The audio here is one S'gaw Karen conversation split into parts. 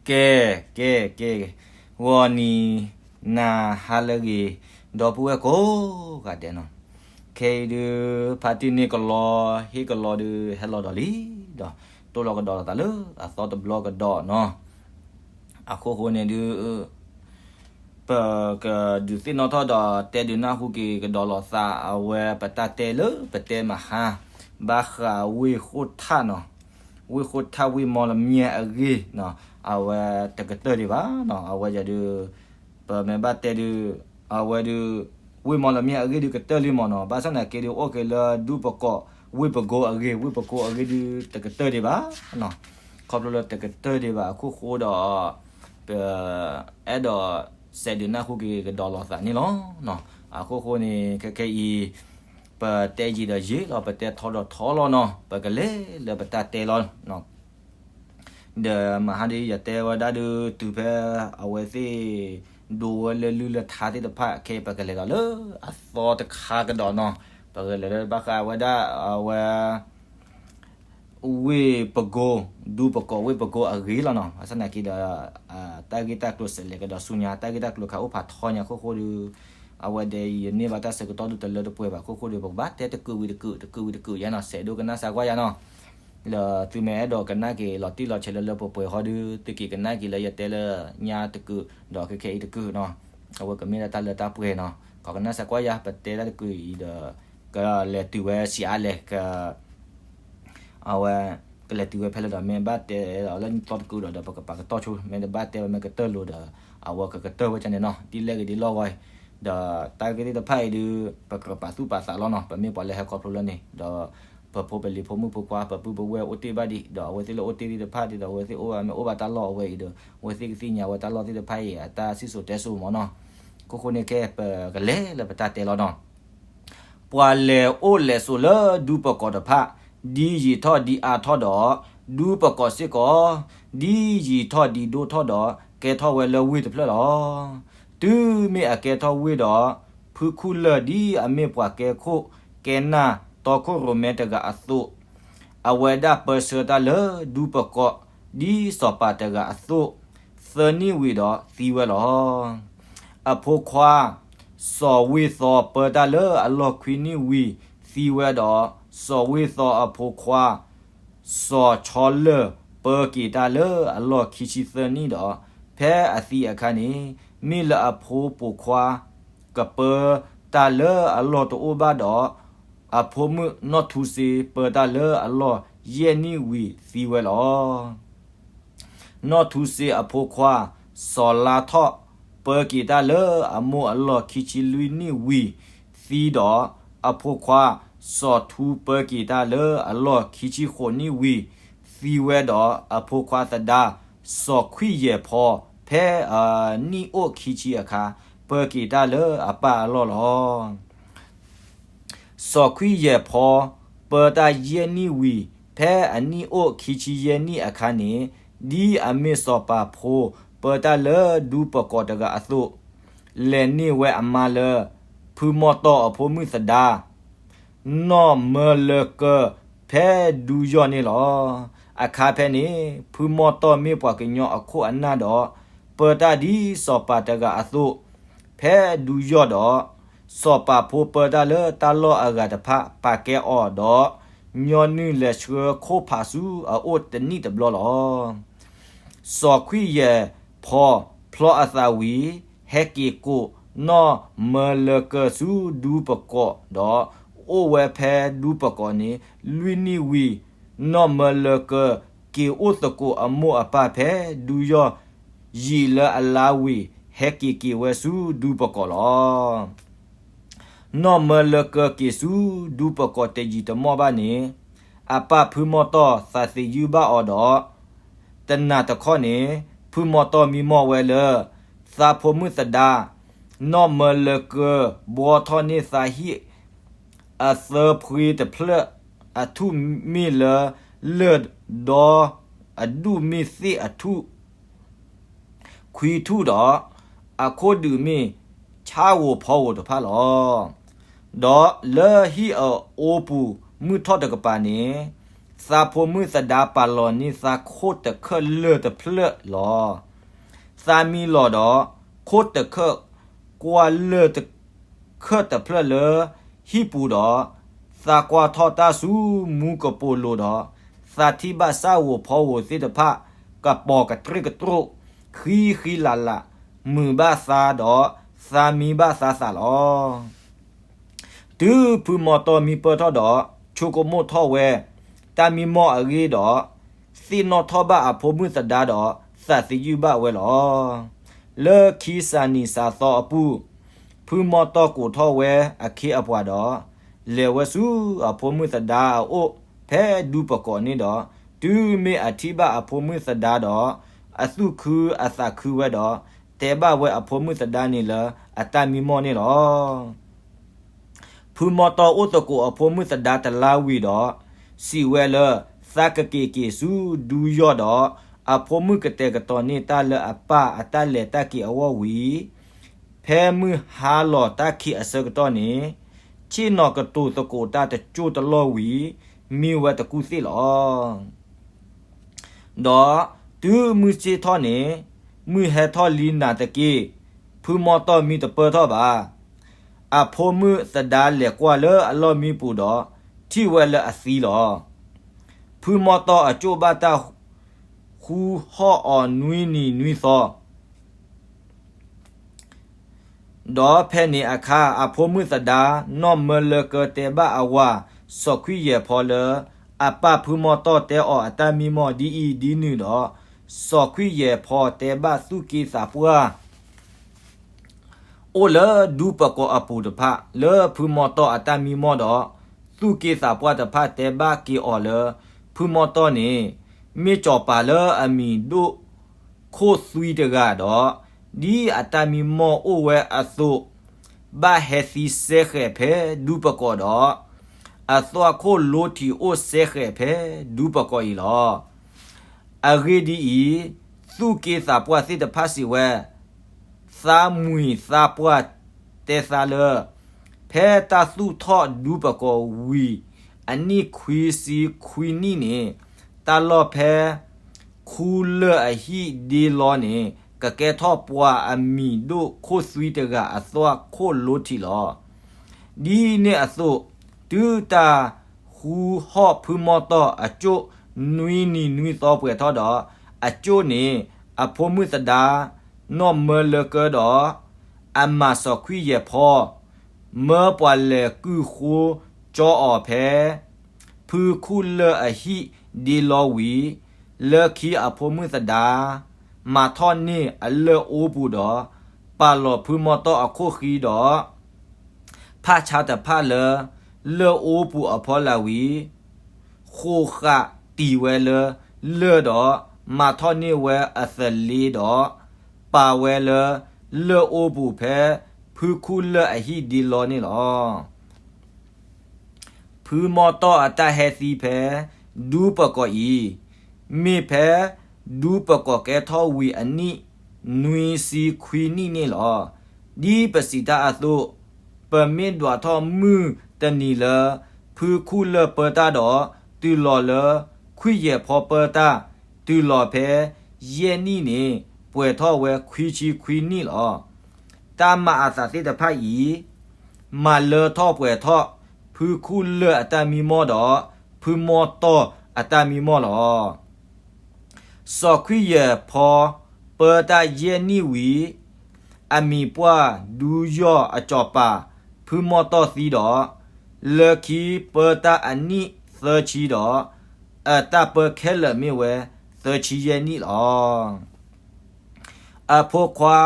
ကဲ, ကဲ, ကဲ, ဂီၤနံၤနၤဟါလၢအဂ့ၤ, ဒီပုၢ်ဝဲၢ်ကိးဂၤဒဲးနီၤ, ခဲအံၤဒုး ဖါတံၢ်န့ၢ်ကလီ ဟ့ၣ်ကလီဒုး ဟဲလီၤဒီးလံ, ဒီးတိၢ်လီၤကဒီးလိာ်သးလၢအသီတဘျီကဒီးနီၤ, အခိၣ်ဃိန့ၣ်ဒုး ပကဒုးသ့ၣ်နီၣ်ထီၣ်ဒီးတဲဒုးနၢ်ဟူက့ၤကဒီးလိာ်သး အဝဲပတၢ်တဲလၢပတဲမဟါ ဘၣ်ဃးဝ့ၢ်ဃိၣ်ထၣ်နီၤ, ဝ့ၢ်ဃိၣ်ထၣ်ဝ့ၢ်မီလမၠဲၣ်အဂ့ၢ်နီၤ, အဝဲတကတၢၢ်ဒံးဘၣ်နီၤ, အဝဲယၤဒုး ပမ့ၢ်ဘၣ်တဲဒုး အဝဲဒုး ဝ့ၢ်မီလမၠဲၣ်အဂ့ၢ်ဒုးကတၢၢ်လံမးနီၤ, ဘၣ်ဆၣ်သနာ်က့ဒုး အိၣ်က့ၤလၢဒူပကီၢ် ဝ့ၢ်ပကိအဂ့ၢ်, ဝ့ၢ်ပကိအဂ့ၢ်ဒုးတကတၢၢ်ဒံးဘၣ်နီၤ, ခီဖျိလၢတကတၢၢ်ဒံးဘၣ်အခိၣ်ဃိဒီး ပအဲၣ်ဒိးစဲးဒုးနၢ်ဟူက့ၤကဒီးလိာ်သးန့ၣ်လီၤ. အခိၣ်ဃိန့ၣ် ခဲခဲအံၤ ပတဲယံာ်ဒီးယံာ်လီၤ, ပတဲထီဒီးထီလီၤနီၤ, ပကလဲၤလၢပတၢ်တဲလီၤ. ဒီးမဟါဒုးယတဲဝဲဒၣ်ဒုးတုၤဖဲအဝဲသ့ၣ်ဒိးဝဲလၢလုၢ်လၢထါသ့ၣ်တဖၣ် ခဲအံၤပကလဲၤဒီးလၢအသီတခါကဒီးနီၤ, ပကလဲၤလၢဘၣ်ဃးဝဲဒၣ်အဝဲ ဝ့ၢ်ပကိ ဒူပကီၢ်ဝ့ၢ်ပကိအဂ့ၢ်လီၤနီၤ, ဘၣ်ဆၣ်သနာ်က့ဒီး တၢ်ဂ့ၢ်တၢ်ကျိၤစဲးလဲၤကဒီးဆူညါ, တၢ်ဂ့ၢ်တၢ်ကျိၤခါအိၣ်ဖးထီညါအခိၣ်ဃိဒုး အဝဲဒဲးအံၤယန့ၢ်ဘၣ်တၢ်ဆၢကတီၢ်ဒုးတလၢတပှဲၤဘၣ်အခိၣ်ဃိဒီး ပကဘၣ်တဲတကုးဝံၤတကုး တကုးဝံၤတကုးယါနီၤ, စဲးဒိကနၣ်စၢ်ကွၢ်ယါနီၤ, ဒီးသုမ့ၢ်အဲၣ်ဒိးကနၣ်က့ၤလီၤတံၢ်လီၤဆဲးလၢလၢပှဲၤပှဲၤဃီဒုး သုက့ၤကနၣ်က့ၤလၢယတဲလၢညါတကုး ဒီးခဲခဲအံၤတကုးနီၤ, အဝဲကမ့ၢ်ဒၣ်တၢ်လၢတၢ်ပှဲၤနီၤ, ကီးကနၣ်စၢ်ကွၢ်ယါ ပတဲတၢ်တကုးအံၤဒီး ကလဲၤတုၤဝဲဆံးအါလဲၣ် က အဝဲ ကလဲၤတုၤဝဲဖဲလဲၣ်ဒီး မ့ၢ်ဘၣ်တဲဒီးလၢသီတကုးဒီး ဒီးပကပာ်ကတီၢ်ဆိ, မ့ၢ်တဘၣ်တဲဝဲမ့ၢ်ကတၢၢ်လိၤဒီး အဝဲကကတၢၢ်ဝဲဒၣ်န့ၣ်နီၤ, ဒ်လဲၣ်ဂ့ၤဒ်လဲၣ်ဂ့ၤ, ဒီးတၢ်ဂ့ၢ်သ့ၣ်တဖၣ်အံၤဒုး ပကပာ်သူၣ်ပာ်သးလီၤနီၤ, ပမ့ၢ်ပှၤလၢဟဲခီဖျိလၢန့ၣ် ဒီးပဖိပလံၤဖိမုၣ်ဖိခွါ ပပုၢ်ပဝဲၢ်အိၣ်တ့ၢ်ဘၣ်ဒံး ဒီးအဝဲသ့ၣ်လၢအိၣ်တ့ၢ်သ့ၣ်တဖၣ်ဒ်သိး အဝဲသ့ၣ်အိၣ်မ့ၢ်အိၣ်ဘၣ်တၢ်လီၢ်အဝဲအံၤဒီး အဝဲသ့ၣ်ကသ့ၣ်ညါဝဲတၢ်လီၢ်သ့ၣ်တဖၣ်အံၤ အတၢ်စံၣ်စိၤတဲစိၤမးနီၤ, ခိၣ်ဃိန့ၣ်ခဲ ပကလဲၤလၢပတၢ်တဲလီၤနီၤ. ပှၤလဲၤအိၣ်လဲၤဆိးလၢဒူပကီၢ်တဖၣ် ဒ်ယံာ်ထီၣ်ဒ်အါထီၣ်ဒီး ဒူပကီၢ်စ့ၢ်ကီး ဒ်ယံာ်ထီၣ်ဒ်ဒိၣ်ထီၣ်ဒီး ကဲထီၣ်ဝဲလၢဝ့ၢ်တဖျၢၣ်လီၤ. တုၤမ့ၢ်အကဲထီၣ်ဝ့ၢ်ဒီး ဖုခူၣ်လၢၢ်ဒ်အမ့ၢ်ပှၤကဲခိၣ်ကဲနၢ်တီခိၣ်ရိၣ်မဲတဂၤအသိး အဝဲဒၣ်ပၢဆှၢတၢ်လၢဒူပကီၢ် ဒ်စီၤပၤတဂၤအသိး သၢနံၣ်ဝံၤဒီးသံဝဲလီၤ. အဖိခွါ စီၤဝ့ၢ်သီပၢတၢ်လၢအလီၢ်ခွံနံၣ်ဝံၤသံဝဲဒီး စီၤဝ့ၢ်သီအဖိခွါ စီၤဆီလၢၢ်ပၢက့ၤတၢ်လၢအလီၢ်ခံဆံသၢနံၣ်ဒီး ဖဲအသံအခါန့ၣ် မ့ၢ်လၢအဖိပိာ်ခွါ ကပၢတၢ်လၢအလီၢ်တအိၣ်ဘၣ်ဒီး အဖိမုၣ်နီၢ်ထူစ့ပၢတၢ်လၢအလီၢ်ယဲၢ်နံၣ်ဝံၤသံဝဲလီၤ. နီၢ်ထူစ့အဖိခွါ စီၤလါထီၣ် ပၢက့ၤတၢ်လၢအမိၢ်အလီၢ်ခံဆံလွံၢ်နံၣ်ဝံၤသံဒီး အဖိခွါ စီၤထူပၢက့ၤတၢ်လၢအလီၢ်ခံဆံဃိးနံၣ်ဝံၤသံဝဲဒီး အဖိခွါသဒါ စီၤခွံၣ်ယဲၢ်ဖီ ဖဲအနံၣ်အိၣ်ခံဆံအခါ ပၢက့ၤတၢ်လၢအပၢ်အလီၢ်လီၤ. စီၤခွံၣ်ယဲၢ်ဖီ ပၢတၢ်ယဲၢ်နံၣ်ဝံၤ ဖဲအနံၣ်အိၣ်ခံဆံယဲၢ်နံၣ်အခါန့ၣ် ဒ်အမ့ၢ်စီၤပၤဖိ ပၢတၢ်လၢဒူပကီၢ်တဂၤအသိး လဲၤန့ၢ်ဝဲအမါလၢ ဖုမီၢ်တီၢ်အဖိမုၣ်သဒါ နီၢ်မၢလၢကၢ ဖဲဒူယီၢ်န့ၣ်လီၤ. အခါဖဲန့ၣ် ဖုမီၢ်တီၢ်မ့ၢ်ပှၤကညီအခိၣ်အနၢ်ဒီး ပၢတၢ်ဒ်စီၤပၤတဂၤအသိး ဖဲဒူယီၢ်ဒီး စီၤပၤဖိပၢတၢ်လၢတၢ်လီၢ်အဂၤတဖၣ် ပာ်ကဲအီၤဒီး ညီနုၢ်လဲၤဆှၢခိၣ်ဖးဆူအအိၣ်တနံၣ်တဘျီလီၤ. စီၤခွံၣ်ယဲၢ်ဖီဖျီအသးဝံၤ ဟဲက့ၤကိးနီၢ်မၢလၢကၢဆူဒူပကီၢ်ဒီး အိၣ်ဝဲဖဲဒူပကီၢ်န့ၣ် လွံၢ်နံၣ်ဝံၤ နီၢ်မၢလၢကၢ က့ၤအိၣ်သကိးအမိၢ်အပၢ်ဖဲဒူယီၢ် ယံာ်လၢအလါဝံၤ ဟဲက့ၤက့ၤဝဲဆူဒူပကီၢ်လီၤ. နီၢ်မၢလၢကၢက့ၤဆူဒူပကီၢ်တယံာ်တမီၢ်ဘၣ်န့ၣ် အပၢ်ဖုမီၢ်တီၢ်သးသယုၢ်ဘၣ်အီၤဒီး တနၤတခီန့ၣ် ဖုမီၢ်တီၢ်မံမီၢ်ဝဲလၢ သးဖိမုၣ်သဒါ နီၢ်မၢလၢကၢ ဘှီထီၣ်န့ၢ်သးဟံၣ် အသၢဖှ့တဖျၢၣ် အထူၣ်မ့ၢ်လၢလၢၢ်ဒီ အဒူၣ်မ့ၢ်သ့ၣ်အထူၣ် ခွံထူၣ်ဒီး အခိၣ်ဒုးမ့ၢ်ဆၣ်ဧိၤဖီဧိၤတဖၣ်လီၤ. ဒီးလၢဟံၣ်အအိပူၤမုၢ်ထီၣ်တကပၤန့ၣ် သးဖိမုၣ်သဒါပာ်လီၤန့ၢ်သးခိၣ်တခၢၣ်လၢၢ်တဖျၢၣ်လီၤ. သးမံလီၤဒီး ခိၣ်တခၢၣ်ကွၢ်လၢၢ်တခၢၣ်တဖျၢၣ်လၢဟံၣ်ပူၤဒီး သးကွၢ်ထီၣ်တၢ်ဆူမူကပိာ်လိၤဒီး သးထံၣ်ဘၣ်ဆၣ်ဧိၤဖီဧိၤသ့ၣ်တဖၣ် ကပီၤကတြ့ၣ်ကတြိၣ် ဃံဃံလၤလၤ မုာ်ဘၣ်သးဒီး သးမံဘၣ်သးသးလီၤ. တုၤဖုမီတီမံပၢၢ်ထီၣ်ဒီး ဆိကမိၣ်ထီၣ်ဝဲ တၢ်မံမီၢ်အဂ့ၢ်ဒီး သ့ၣ်နီၣ်ထီၣ်ဘၣ်အဖိမုၣ်သဒါဒီး သးသယုၢ်ဘၣ်ဝဲလီၤ. လၢခံစးနံၤစးသီအပူၤ ဖုမီတီကိးထီၣ်ဝဲအခ့အပှၤဒီး လဲၤဝဲဆူအဖိမုၣ်သဒါအအိၣ်ဖဲဒူပကီၢ်န့ၣ်ဒီး တုၤမ့ၢ်အထံၣ်ဘၣ်အဖိမုၣ်သဒါဒီး အသူၣ်ခုအသးခုဝဲဒီး တဲဘၣ်ဝဲအဖိမုၣ်သဒါန့ၣ်လၢအတၢ်မံမီၢ်န့ၣ်လီၤ. ဖုမီတီအိၣ်သကိးအဖိမုၣ်သဒါတလါဝံၤဒီး စံးဝဲလၢ သးကက့ၤက့ၤဆူဒူယီၢ်ဒီး အဖိမုၣ်ကတဲာ်ကတီၤန့ၢ်တၢ်လၢအပၢ်အတၢ်လဲၤတၢ်က့ၤအဂီၢ်ဝံၤ ဖဲမုၢ်ဟါလီၤတၢ်ခံးအဆၢကတီၢ်န့ၣ် ဆ့ၣ်နီၤကတိၤသကိးတၢ်တကၠိၢ်တလီၢ်ဝံၤ မံဝဲတကူၣ်သ့ၣ်လီၤ. ဒီးတုၤမုၢ်ဆ့ၣ်ထီၣ်န့ၣ် မုၢ်ဟဲထီၣ်လံနာ်သက့ ဖုမီတီမံတပၢၢ်ထီၣ်ဘၣ်. အဖိမုၣ်သဒါလဲၤကွၢ်လၢအလီၢ်မံပူၤဒီး ထံၣ်ဝဲလၢအသံလီၤ. ဖုမီတီအကၠိၢ်ဘၣ်တၢ်ဃူဟီၣ်အီၤနွံနံၤနွံသီ ဒီးဖဲန့ၣ်အခါ အဖိမုၣ်သဒါ နီၢ်မၢလၢကၢတဲဘၣ်အဝၤ စီၤခွံယဲၢ်ဖီလၢ အပၢ်ဖုမီတီတဲအီၤအတၢ်မံမီၢ်ဒ်အံၤဒ်နုၤဒီး စီၤခွံယဲၢ်ဖီတဲဘၣ်သူၣ်က့သးပှၢ် အိၣ်လၢဒူပကီၢ်အပူၤတဖၣ် လၢဖုမီတီအတၢ်မံမီၢ်ဒီး သူၣ်က့သးပှၢ်တဖၣ်တဲဘၣ်က့ၤအီၤလၢ ဖုမီတီန့ၣ် မ့ၢ်စီၤပၤလၢအမံၤဒိၣ်ခိၣ်သွံတဂၤဒီး ဒ်အတၢ်မံမီၢ်အိၣ်ဝဲအသိး ဘၣ်ဟဲသံစဲဃဲးဖဲဒူပကီၢ်ဒီး အသွၣ်ခိၣ်လိထံးအိၣ်စဲဃဲးဖဲဒူပကီၢ်အံၤလီၤ. အဂ့ၢ်ဒ်အံၤ, သူၣ်က့သးပှၢ်သ့ၣ်တဖၣ်စံးဝဲ, သးမှံၤသးပှၢ်တဲသးလၢ ဖဲတၢ်သူၣ်ထီၣ်ဒူပကီၢ်ဝံၤ အနံၣ်ခွံဆံခွံနံၣ်န့ၣ် တၢ်လီၢ်ဖဲ ခူလၢၢ်အဟံၣ်ဒ့လီန့ၣ် ကကဲထီၣ်ပှၤအမံၤဒိၣ်ခိၣ်သွံတဂၤအသွၣ်ခိၣ်လိထံးလီၤ. ဒ်န့ၣ်အသိး, တုၤတၢ်ဃူဟီၣ်ဖုမီတီၢ်အကၠိၣ်နွံနံၤနွံသီပှဲၤထီၣ်ဒီး အကၠိၣ်န့ၣ် အဖိမုၣ်သဒါ နီၢ်မၢလၢကၢဒီး အမၤစီၤခွံယဲၢ်ဖီ မၢပှၤလဲၤကုၢ်ဃိကၠီအီၤဖဲ ဖုခူလၢၢ်အဟံၣ်ဒ့လီဝံၤ, လၢခံအဖိမုၣ်သဒါ မၤထီၣ်န့ၢ်အလၢၢ်အိပူၤဒီး ပာ်လီၤဖုမီတီၢ်အခိၣ်ဃံဒီး ဖးဆါတဖၣ်လၢ လၢၢ်အိပူၤအဖီလာ်ဝံၤ ဃိးဃာ်တံၢ်ဝဲလၢလၢၢ်ဒီး မၤထီၣ်န့ၢ်ဝဲအသလ့ဒီး ပာ်ဝဲလၢလၢၢ်အိပူၤဖဲ ဖုခူလၢၢ်အဟံၣ်ဒ့လီန့ၣ်လီၤ. ဖုမီတီၢ်အတၢ်ဟဲသံဖဲ ဒူပကီၢ်အံၤ, မ့ၢ်ဖဲဒူပကီၢ်ကဲထီၣ်ဝံၤအနံၣ် နွံဆံခွံနံၣ်န့ၣ်လီၤ. ဒ်ပစံးတၢ်အသိး, ပမ့ၢ်ဒွးထီၣ်မုၢ်တနံၤလၢ ဖုခူလၢၢ်ပၢတၢ်ဒီး တုၤလီၤလၢ ခွံယဲၢ်ဖီပၢတၢ်, တုၤလီၤဖဲယဲၢ်နံၣ်န့ၣ် ပှဲၤထီၣ်ဝဲခွံဆံခွံနံၣ်လီၤ. တၢ်မၤအသးသ့ၣ်တဖၣ်အံၤ မၤလၢထီၣ်ပှဲၤထီၣ် ဖုခူလၢၢ်အတၢ်မံမီၢ်ဒီး ဖုမီတီၢ်အတၢ်မံမီၢ်လီၤ. စီၤခွံယဲၢ်ဖီပၢတၢ်ယဲၢ်နံၣ်ဝံၤ, အမံၤပှၢ်ဒူယီၢ်အစီၤပၤ ဖုမီတီၢ်သံဒီး လၢခံပၢတၢ်အနံၣ်သၢဆံဒီး အတၢ်ပၢခဲလၢာ်မ့ၢ်ဝဲသၢဆံယဲၢ်နံၣ်လီၤ. အဖိခွါ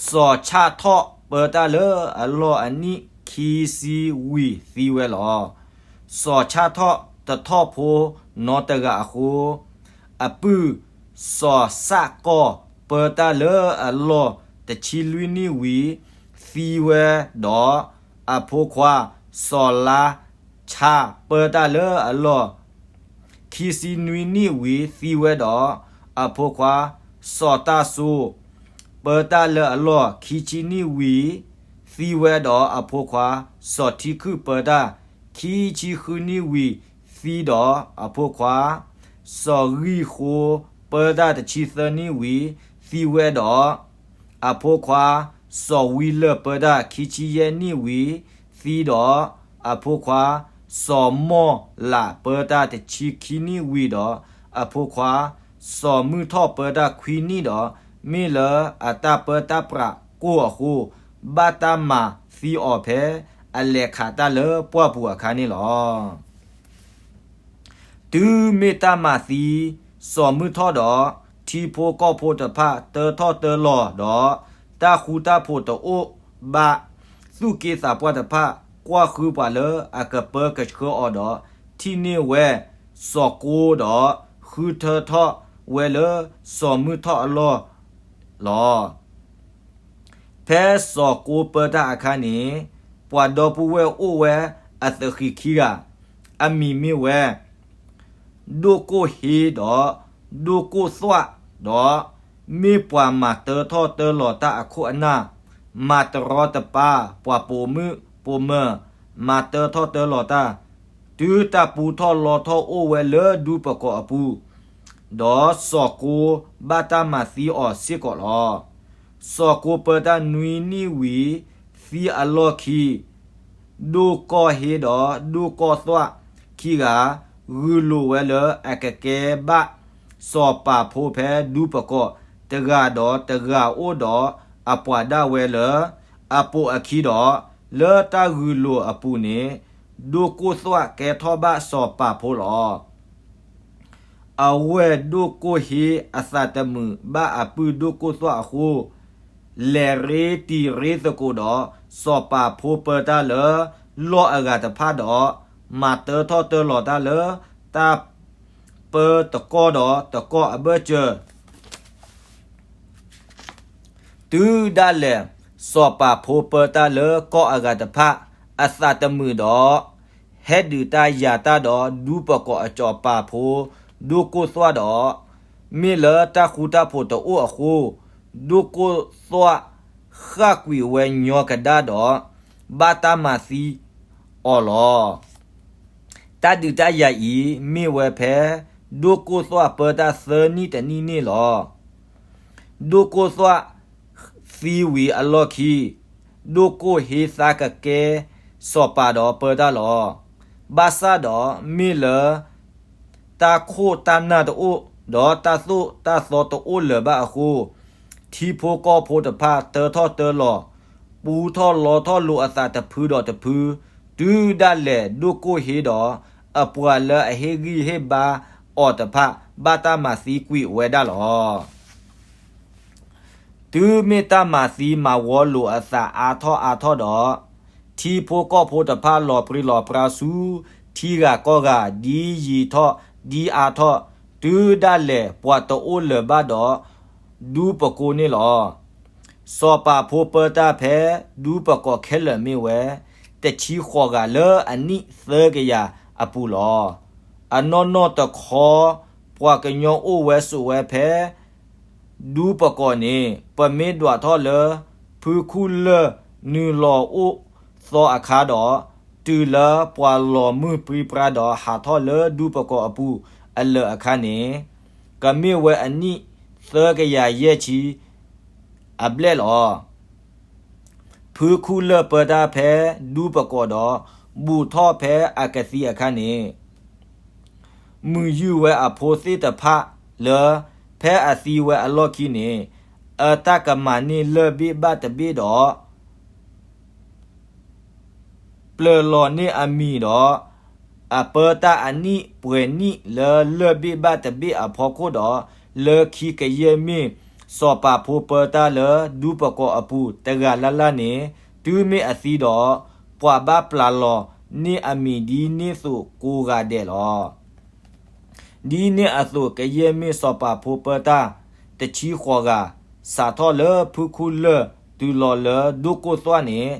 စီၤဆၣ်ထီၣ်ပၢတၢ်လၢအလီၢ်အနံၣ်ခံဆံဝံၤသံဝဲလီၤ. စီၤဆၣ်ထီၣ်တထီၣ်ဖိနီတဂၤအဃိ, အပုၢ်စီၤစၣ်ကီၢ်ပၢတၢ်လၢအလီၢ်တဆံလွံၢ်နံၣ်ဝံၤသံဝဲဒီး, အဖိခွါစီၤလါဆါပၢတၢ်လၢအလီၢ် ခံဆံနွံနံၣ်ဝံၤသံဝဲဒီး, အဖိခွါစီၤတၢ်စိၤပၢတၢ်လၢအလီၢ်ခံဆံနံၣ်ဝံၤသံဝဲဒီး, အဖိခွါစီၤထံခုၣ်ပၢတၢ်ခံဆံဃုနံၣ်ဝံၤ သံဒီးအဖိခွါ, စီၤဂံၢ်ဃိပၢတၢ်တဆံသၢနံၣ်ဝံၤ သံဝဲဒီးအဖိခွါ, စီၤဝံလၢၢ်ပၢတၢ်ခံဆံယဲၢ်နံၣ်ဝံၤ သံဒီးအဖိခွါ, စီၤမီၢ်လးပၢတၢ်တဆံခံနံၣ်ဝံၤဒီးအဖိခွါ, စီၤမုၢ်ထီၣ်ပၢတၢ်ခွံနံၣ်ဒီး မ့ၢ်လၢအတၢ်ပၢတၢ်ပြးကိၢ်အဃိ ဘၣ်တၢ်မၤသံအီၤဖဲအလဲၤခးတၢ်လၢပှၢ်ပူၤအခါန့ၣ်လီၤ. တုၤမ့ၢ်တၢ်မၤသံစီၤမုၢ်ထီၣ်ဒီး ထံဖိကီၢ်ဖိတဖၣ်တၢထီၣ်တၢလီၤဒီး တၢ်ဃူတၢ်ဖိးတအိၣ်ဘၣ်, သူၣ်က့သးပှၢ်တဖၣ်ကွၢ်ဃုပှၤလၢအကပၢကဆှၢအီၤဒီး ထံၣ်န့ၢ်ဝဲစီၤကိဒီး ဃုထၢထီၣ်ဝဲလၢစီၤမုၢ်ထီၣ်အလီၢ်လီၤ. ဖဲစီၤကိပၢတၢ်အခါန့ၣ် ပှၤဒီပုၢ်ဝဲၢ်အိၣ်ဝဲအသဃံးခံဂၤ, အမံၤမ့ၢ်ဝဲ ဒိၣ်ကိၢ်ဟ့ဒီး ဒိၣ်ကိၢ်သွၣ်ဒီး မ့ၢ်ပှၤမၤတၢထီၣ်တၢလီၤတၢ်အခိၣ်အနၢ်, မၤတရီတပါ ပှၤပိာ်မုၣ်ပိာ်မၢၤ, မၤတၢထီၣ်တၢလီၤတၢ်, တုၤတၢ်ပူထီၣ်လီထီၣ်အိၣ်ဝဲလၢဒူပကီၢ်အပူၤ, ဒီးစီၤကိဘၣ်တၢ်မၤသံအီၤစ့ၢ်ကီးလီၤ. စီၤကိပၢတၢ်နွံနံၣ်ဝံၤ သံအလီၢ်ခံ ဒိၣ်ကိၢ်ဟ့ဒီးဒိၣ်ကိၢ်သွၣ်ခံဂၤ ဂုာ်လိာ်ဝဲလၢအကကဲဘၣ်စီၤပၤဖိဖဲဒူပကီၢ်တဂၤဒီးတဂၤအိၣ်ဒီးအပှၤဒၣ်ဝဲလၢ အပိာ်အခံဒီး လၢတၢ်ဂုာ်လိာ်အပူၤန့ၣ် ဒိၣ်ကိၢ်သွၣ်ကဲထီၣ်ဘၣ်စီၤပၤဖိလီၤ. အဝဲၢ်ဒိၣ်ကိၢ်ဟ့အသးတမုာ်ဘၣ်အပုၢ်ဒိၣ်ကိၢ်သွၣ်အဃိ, လဲၤရ့တံၤရ့သကိးဒီးစီၤပၤဖိပၢတၢ်လၢလီၢ်အဂၤတဖၣ်ဒီး မၤတၢထီၣ်တၢလီၤတၢ်လၢတၢ်ပၢတကီၢ်ဒီးတကီၢ်အဘၢၣ်စၢၤ တုၤဒၣ်လဲာ် စီၤပၤဖိပၢတၢ်လၢကီၢ်အဂၤတဖၣ် အသးတမုာ်ဒီး ဟဲဒုးတၢ်ယၤတၢ်ဒီးဒူပကီၢ်အစီၤပၤဖိ ဒိၣ်ကိၢ်သွၣ်ဒီး မ့ၢ်လၢတၢ်ဃူတၢ်ဖိးတအိၣ်အဃိ ဒိၣ်ကိၢ်သွၣ်ဃၣ်ကွံာ်ဝဲညီကဒါဒီး ဘၣ်တၢ်မၤသံအီၤလီၤ. တၢ်ဒုးတၢ်ယၤအံၤ မ့ၢ်ဝဲဖဲ ဒိၣ်ကိၢ်သွၣ်ပၢတၢ်သၢနံၣ်တနံၣ်န့ၣ်လီၤ. ဒိၣ်ကိၢ်သွၣ်သံဝံၤအလီၢ်ခံ ဒိၣ်ကိၢ်ဟ့သးကကဲစီၤပၤဒီးပၢတၢ်လီၤ. ဘၣ်ဆၣ်ဒီးမ့ၢ်လၢ တၢ်ခိၣ်တၢ်နၢ်တအိၣ် ဒီးတၢ်သိၣ်တၢ်သီတအိၣ်လၢၤဘၣ်အဃိ ထံဖိကီၢ်ဖိတဖၣ်တၢထီၣ်တၢလီၤ, ပူထီၣ်လီထီၣ်လိာ်အသးတဖုဒီးတဖု, တုၤဒၣ်လဲာ်ဒိၣ်ကိၢ်ဟ့ဒီး အပှၤလၢအဟ့ၣ်ဂံၢ်ဟ့ၣ်ဘါအီၤတဖၣ် ဘၣ်တၢ်မၤသံကွံာ်ဝဲဒၣ်လီၤ. တုၤမ့ၢ်တၢ်မၤသံမၤဝီလိာ်အသးအါထီၣ်အါထီၣ်ဒီး, ထံဖိကီၢ်ဖိတဖၣ်လီၤပြံလီၤပြါဆူ ထံဂၤကီၢ်ဂၤ ဒ်ယံာ်ထီၣ်ဒ်အါထီၣ်, တုၤဒၣ်လဲာ်ပှၤတအိၣ်လၢၤဘၣ်ဒီး ဒူပကိၢ်န့ၣ်လီၤ. စီၤပၤဖိပၢတၢ်ဖဲဒူပကီၢ်ခဲလၢာ်မ့ၢ်ဝဲ တဆံဃိးဂၤလၢအနံၣ်သၢကယၤအပူၤလီၤ. အနီၢ်နီၢ်တခီ ပှၤကညီအိၣ်ဝဲဆိးဝဲဖဲ ဒူပကီၢ်န့ၣ် ပမ့ၢ်ဒွးထီၣ်လၢ ဖုခူၣ်လၢၢ်နုာ်လီၤအိၣ်သီအခါဒီး တုၤလၢပှၤလီၤမုၢ်ပြံပြါဒီးဟးထီၣ်လၢဒူပကီၢ်အပူၤအလၢာ်အခါန့ၣ် ကမ့ၢ်ဝဲအနံၣ်သၢကယၤယဲၢ်ဆံအဘျဲၣ်လီၤ. ဖုခူၣ်လၢၢ်ပၢတၢ်ဖဲဒူပကီၢ်ဒီး ဘူးထီၣ်ဖဲအကသံအခါန့ၣ် မုာ်ယုၢ်ဝဲအဖိသ့ၣ်တဖၣ်လၢ ဖဲအသံဝဲအလီၢ်ခံန့ၣ် အတၢ်ကမၤန့ၢ်လၢၢ်ဘ့ၣ်ဘၣ်တဘ့ၣ်ဒီး ပျၢၤလီၤန့ၢ်အမံၤဒီး အပၢတၢ်အနံၣ်ပှဲၤနံၣ်လၢလၢၢ်ဘ့ၣ်ဘၣ်တဘ့ၣ်အဖီခိၣ်ဒီး လၢခံကယဲၢ်မ့ၢ် စီၤပၤဖိပၢတၢ်လၢဒူပကီၢ်အပူၤတဂၤလၢ်လၢ်န့ၣ် တုၤမ့ၢ်အသံဒီး ပှၤဘၣ်ပျၢၤလီၤန့ၢ်အမံၤဒ်န့ၣ်သိးကိးဂၤဒဲးလီၤ. ဒ်န့ၣ်အသိး ကယဲၢ်မ့ၢ်စီၤပၤဖိပၢတၢ် တဆံဃိးဂၤ စးထီၣ်လၢဖုခူၣ်လၢၢ်တုၤလီၤလၢဒိၣ်ကိၢ်သွၣ်န့ၣ်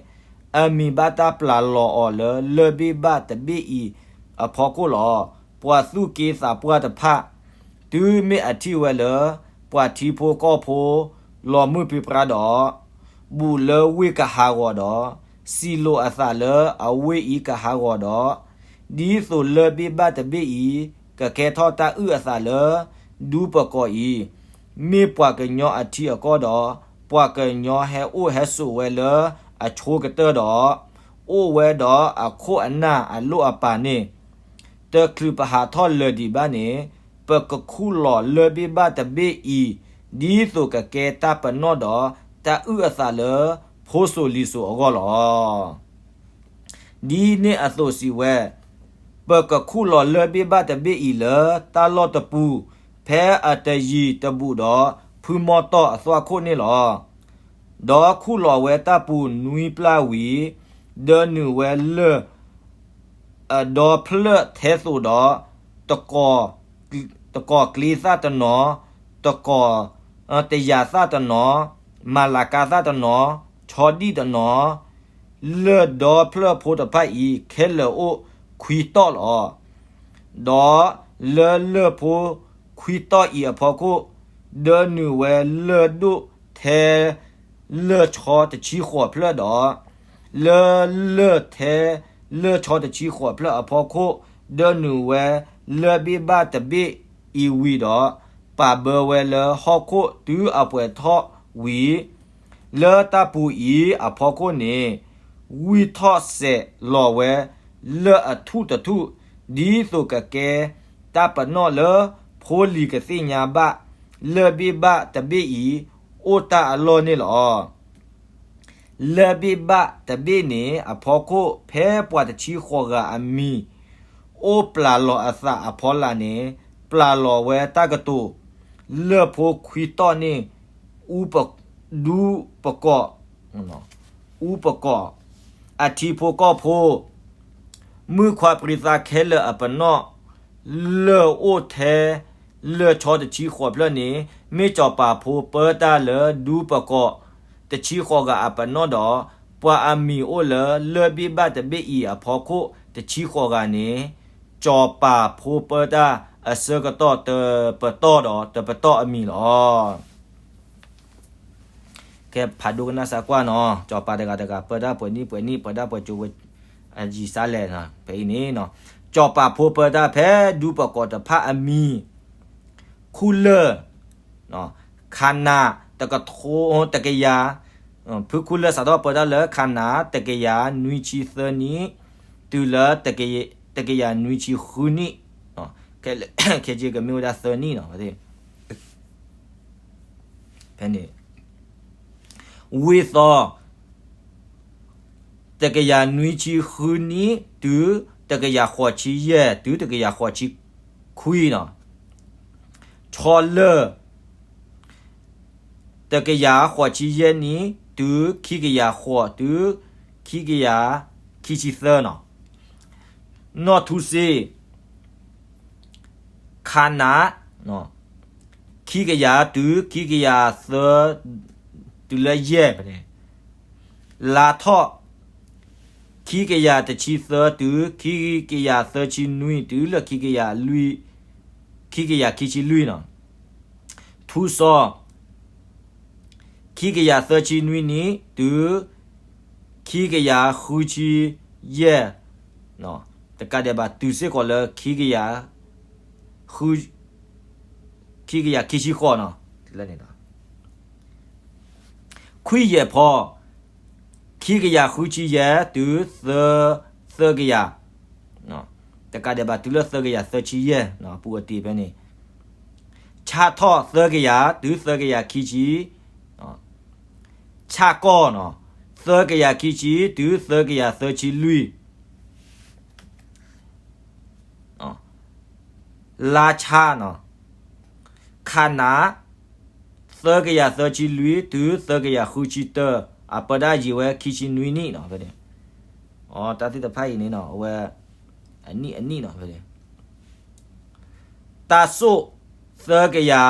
အမံၤဘၣ်တၢ်ပျၢၤလီၤအီၤလၢလၢၢ်ဘ့ၣ်ဘၣ်တဘ့ၣ်အံၤအဖီခိၣ်လီၤ. ပှၤသူၣ်က့သးပှၢ်တဖၣ် တုၤမ့ၢ်အထံၣ်ဝဲလၢ ပှၤထံဖိကီၢ်ဖိ လီၤမုၢ်ပြံပြါဒီး ဘူးလၢဝ့ၢ်ကဟးဂီၤဒီး စံးလိာ်အသးလၢအဝ့ၢ်အံၤကဟးဂီၤဒီး ဒ်သိးလၢၢ်ဘ့ၣ်ဘၣ်တဘ့ၣ်အံၤ ကကဲထီၣ်တၢ်အုၣ်အသးလၢ ဒူပကိးအံၤ, မ့ၢ်ပှၤကညီအထံအကီၢ်ဒီး, ပှၤကညီဟဲအိၣ်ဟဲဆိးဝဲလၢအဆိကတၢၢ်ဒီး, အိၣ်ဝဲဒီးအခိၣ်အနၢ်အလိၣ်အပာ်န့ၣ်, တချုးပဟးထီၣ်လၢာ်ဒံးဘၣ်န့ၣ်, ပကခူၣ်လီၤလၢၢ်ဘ့ၣ်ဘၣ်တဘ့ၣ်အံၤ, ဒ်သိးကကဲတၢ်ပနီၣ်ဒီးတၢ်အုၣ်အသးလၢ ဖိစိၤလံၤစိၤအဂီၢ်လီၤ. ဒ်န့ၣ်အသိးစံးဝဲ, ပကခူၣ်လီၤလၢၢ်ဘ့ၣ်ဘၣ်တဘ့ၣ်အံၤလၢတၢ်လီၢ်တပူၤ, ဖဲအတယံၤတဘူးဒီးဖုမီတီၢ်အသွၣ်ခိၣ်န့ၣ်လီၤ. ဒီးခူၣ်လီၤဝဲတၢ်ပူၤနွံပျၢ်ဝံၤ, ဒၢနုာ်ဝဲလၢၢ် အဒီဖျၢၣ်ထဲသိးဒီး, တကီၤကျ့သၣ်တနီၤ, တကီၤ, တယၤသၣ်တနီၤ, မၤလၤကၤသၣ်တနီၤ, ဆီဒံၣ်တနီၤ, လၢၢ်ဒီဖျၢၣ်ဖိတဖၣ်အံၤ ခဲလၢာ်အိၣ်ခွံတီၢ်လီၤ. ဒီးလၢလၢၢ်ဖိခွံတီၢ်အံၤအဖီခိၣ်, ဒၢနုာ်ဝဲလၢၢ်ဒိၣ်ထဲ လၢၢ်ဆီတဆံဃိးဖျၢၣ်ဒီး, လၢလၢၢ်ထဲလၢၢ်ဆီတဆံဃိးဖျၢၣ်အဖီခိၣ်, ဒၢနုာ်ဝဲလၢၢ်ဘ့ၣ်ဘၣ်တဘ့ၣ်အံၤဝံၤဒီး, ပာ်ဘၢဝဲလၢဟီၣ်ခိၣ်တုၤအပှဲၤထီၣ်ဝံၤ, လၢတၢ်ပူၤအံၤအဖီခိၣ်န့ၣ်, ဝံၢ်ထီၣ်စဲးလီၤဝဲလၢၢ်အထူၣ်တထူၣ်, ဒ်သိးကကဲတၢ်ပနီၣ်လၢဖိလံၤကသ့ၣ်ညါဘၣ်, လၢၢ်ဘ့ၣ်ဘၣ်တဘ့ၣ်အံၤအိၣ်တၢ်အလီၢ်န့ၣ်လီၤ. လၢၢ်ဘ့ၣ်ဘၣ်တဘ့ၣ်န့ၣ်အဖီခိၣ် ဖဲပှၤတဆံဃိးဂၤအမံၤ အိၣ်ပျၢ်လီၤအသးအဖီလာ်န့ၣ်, ပျၢ်လီၤဝဲတၢ်ကတိၤ, လၢၢ်ဖိခွံတီၢ်န့ၣ်, ဒူပကိး, အူပကိး, အထံဖိကီၢ်ဖိ, မုၣ်ခွါပြံသးခဲလၢာ်အပနီၣ်, လၢၢ်အိၣ်ထဲလၢၢ်ဆီတဆံဃိးဖျၢၣ်န့ၣ်, မ့ၢ်စီၤပၤဖိပၢတၢ်လၢဒူပကိးတဆံဃိးဂၤအပနီၣ်ဒီး, ပှၤအမံၤအိၣ်လၢလၢၢ်ဘ့ၣ်ဘၣ်တဘ့ၣ်အံၤအဖီခိၣ်တဆံဃိးဂၤန့ၣ်, စီၤပၤဖိပၢတၢ်အဆၢကတီၢ်တပတီၢ်ဒီးတပတီၢ်အမံၤလီၤ. ကဲဖးဒိကနၣ်စၢ်ကွၢ်နီၤ, စီၤပၤတဂၤတဂၤ ပၢတၢ်ပှဲၤနံၣ်ပှဲၤနံၣ် ပၢတၢ်ပှဲၤကၠိဝဲ အယံၤစါလဲၣ်, ဖဲအံၤန့ၣ်, စီၤပၤဖိပၢတၢ်ဖဲဒူပကိးတဖၣ်အမံၤ, ခူၣ်လၢၢ်, ခးနး, တကထိ, တကယၤ, ဖုခူၣ်လၢၢ်စးထီၣ်ပၢတၢ်လၢခးနး တကယၤနွံဆံသၢနံၣ်, တုၤလၢ တကယၤနွံဆံဃုနံၣ်, ခဲကမ့ၢ်ဝဲဒၣ်သၢနံၣ်နီၤ, ဖဲန့ၣ် ဝံၢ်သီ, တကယၤနွံဆံဃုနံၣ် တုၤတကယၤဃိးဆံယဲၢ် တုၤတကယၤဃိးဆံခွံနီၤ, ဆီလၢၢ်, တကယၤဃိးဆံယဲၢ်နံၣ် တုၤခံကယၤဃိး တုၤခံကယၤခံဆံသၢနီၤ, နီၢ်ထူစ့ ခးနး, ခံကယၤတုၤခံကယၤသၢ, တုၤလၢယဲၢ်ဖဲန့ၣ်, လါထီၣ်, ခံကယၤတဆံသၢ တုၤခံကယၤသၢဆံနွံ တုၤလၢ ခံကယၤခံဆံလွံၢ်နီၤ, ထူစီၤ ခံကယၤသၢဆံနွံနံၣ် တုၤခံကယၤဃုဆံယဲၢ်, တကးဒံးဘၣ် တုၤစ့ၢ်ကီးလၢ ခံကယၤခံဆံဃိးနီၤ, ခွံယဲၢ်ဖီ, ခံကယၤဃုဆံယဲၢ် တုၤသၢကယၤ, တကးဒံးဘၣ် တုၤလၢသၢကယၤသၢဆံယဲၢ် ပူၤအတ့ၢ်ဖဲန့ၣ်, ဆၣ်ထီၣ်သၢကယၤ တုၤသၢကယၤခံဆံ, ဆၣ်ကီၢ်နီၤ, သၢကယၤခံဆံ တုၤသၢကယၤသၢဆံလွံၢ်, လါဆါနီၤ, ခးနး, သၢကယၤသၢဆံလွံၢ် တုၤသၢကယၤဃုဆံတၢ, အပၢတၢ်ယံာ်ဝဲခံဆံနွံနံၣ်နီၤ, ဖဲန့ၣ်, တၢ်သ့ၣ်တဖၣ်အံၤန့ၣ်နီၤ အဝဲ အနံၣ်အနံၣ်နီၤ, ဖဲန့ၣ် တၢ်စိၣ် သၢကယၤ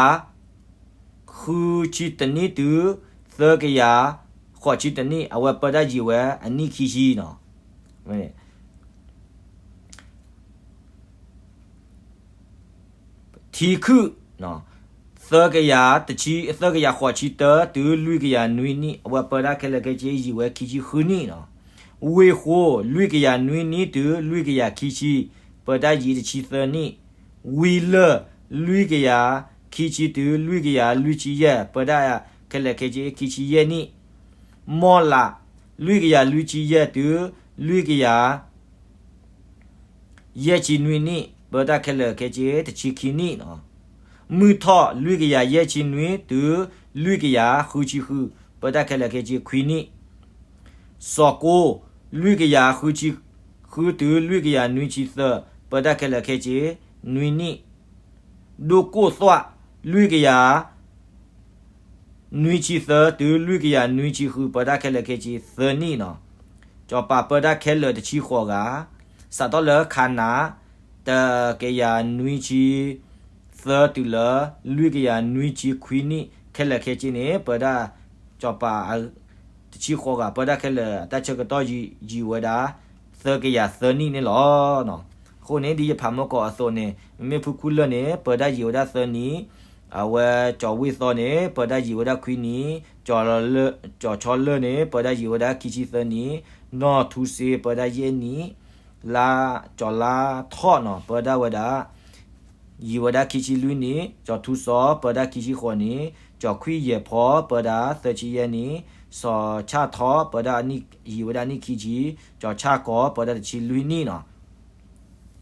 ဃုဆံတနံၣ် တုၤ သၢကယၤ ဃိးဆံတနံၣ် အဝဲပၢတၢ်ယံာ်ဝဲအနံၣ်ခံဆံနီၤ, ထံခုၣ်, သၢကယၤ သၢကယၤဃိးဆံတၢ တုၤလွံၢ်ကယၤနွံနံၣ် အဝဲပၢတၢ်ခဲလၢာ်ခဲဆ့ယံာ်ဝဲခံဆံဃုနံၣ်နီၤ, ဝ့ၢ်ဃိ, လွံၢ်ကယၤနွံနံၣ်တုၤလွံၢ်ကယၤခံဆံ, ပၢတၢ်ယံၤတဆံသၢနံၣ်. ဝံၤလၢာ်, လွံၢ်ကယၤခံဆံတုၤလွံၢ်ကယၤလွံၢ်ဆံယဲၢ်, ပၢတၢ်ခဲလၢာ်ခဲဆ့ခံဆံယဲၢ်နံၣ်. မီၢ်လး, လွံၢ်ကယၤလွံၢ်ဆံယဲၢ်တုၤလွံၢ်ကယၤ ယဲၢ်ဆံနွံနံၣ်, ပၢတၢ်ခဲလၢာ်ခဲဆ့တဆံခံနံၣ်. မုၢ်ထီၣ်, လွံၢ်ကယၤယဲၢ်ဆံနွံတုၤလွံၢ်ကယၤဃုဆံဃု, ပၢတၢ်ခဲလၢာ်ခဲဆ့ခွံနံၣ်. စီၤကိ, လွံၢ်ကယၤဃုဆံဃုတုၤလွံၢ်ကယၤနွံဆံသၢ, ပၢတၢ်ခဲလၢာ်ခဲဆ့နွံနံၣ်. ဒိၣ်ကိၢ်သွၣ်, လွံၢ်ကယၤ နွံဆံသၢတုၤလွံၢ်ကယၤနွံဆံဃု, ပၢတၢ်ခဲလၢာ်ခဲဆ့သၢနံၣ်နီၤ. စီၤပၤပၢတၢ်ခဲလၢာ်တဆံဃိးဂၤ, စးထီၣ်လၢခၤနၤ တကယၤနွံဆံသၢတုၤလၢ လွံၢ်ကယၤနွံဆံခွံနံၣ် ခဲလၢာ်ခဲဆ့န့ၣ် ပၢတၢ် စီၤပၤ တဆံဃိးဂၤ ပၢတၢ်ခဲလၢာ်အတၢ်ဆၢကတီၢ်ယံာ်ဝဲဒၣ် သၢကယၤသၢနံၣ်န့ၣ်လီၤ. အဃိန့ၣ် ဒ်ယဖးမီၢ်ကီးအသိးန့ၣ် မ့မ့ၢ်ဖုခူလၢၢ်န့ၣ် ပၢတၢ်ယံာ်ဝဲဒၣ်သၢနံၣ်, အဝဲကၠီၤဝ့ၢ်သီန့ၣ် ပၢတၢ်ယံာ်ဝဲဒၣ်ခွံနံၣ်, ကၠီၤဆီလၢၢ်န့ၣ် ပၢတၢ်ယံာ်ဝဲဒၣ်ခံဆံသၢနံၣ်, နီၢ်ထူစ့ ပၢတၢ်ယဲၢ်နံၣ်, လါ ကၠီၤလါထီၣ်နီၤ ပၢတၢ်ဝဲဒၣ် ယံာ်ဝဲဒၣ်ခံဆံလွံၢ်နံၣ်, ကၠီၤထူစီၤ ပၢတၢ်ခံဆံဃိးနံၣ်, ကၠီၤခွံယဲၢ်ဖီ ပၢတၢ်သၢဆံယဲၢ်နံၣ်, စီၤဆၣ်ထီ ပၢတၢ် ယံာ်ဝဲဒၣ်နံၣ်ခံဆံ, ကၠီၤဆၣ်ကီ ပၢတၢ်တဆံလွံၢ်နံၣ်နီၤ.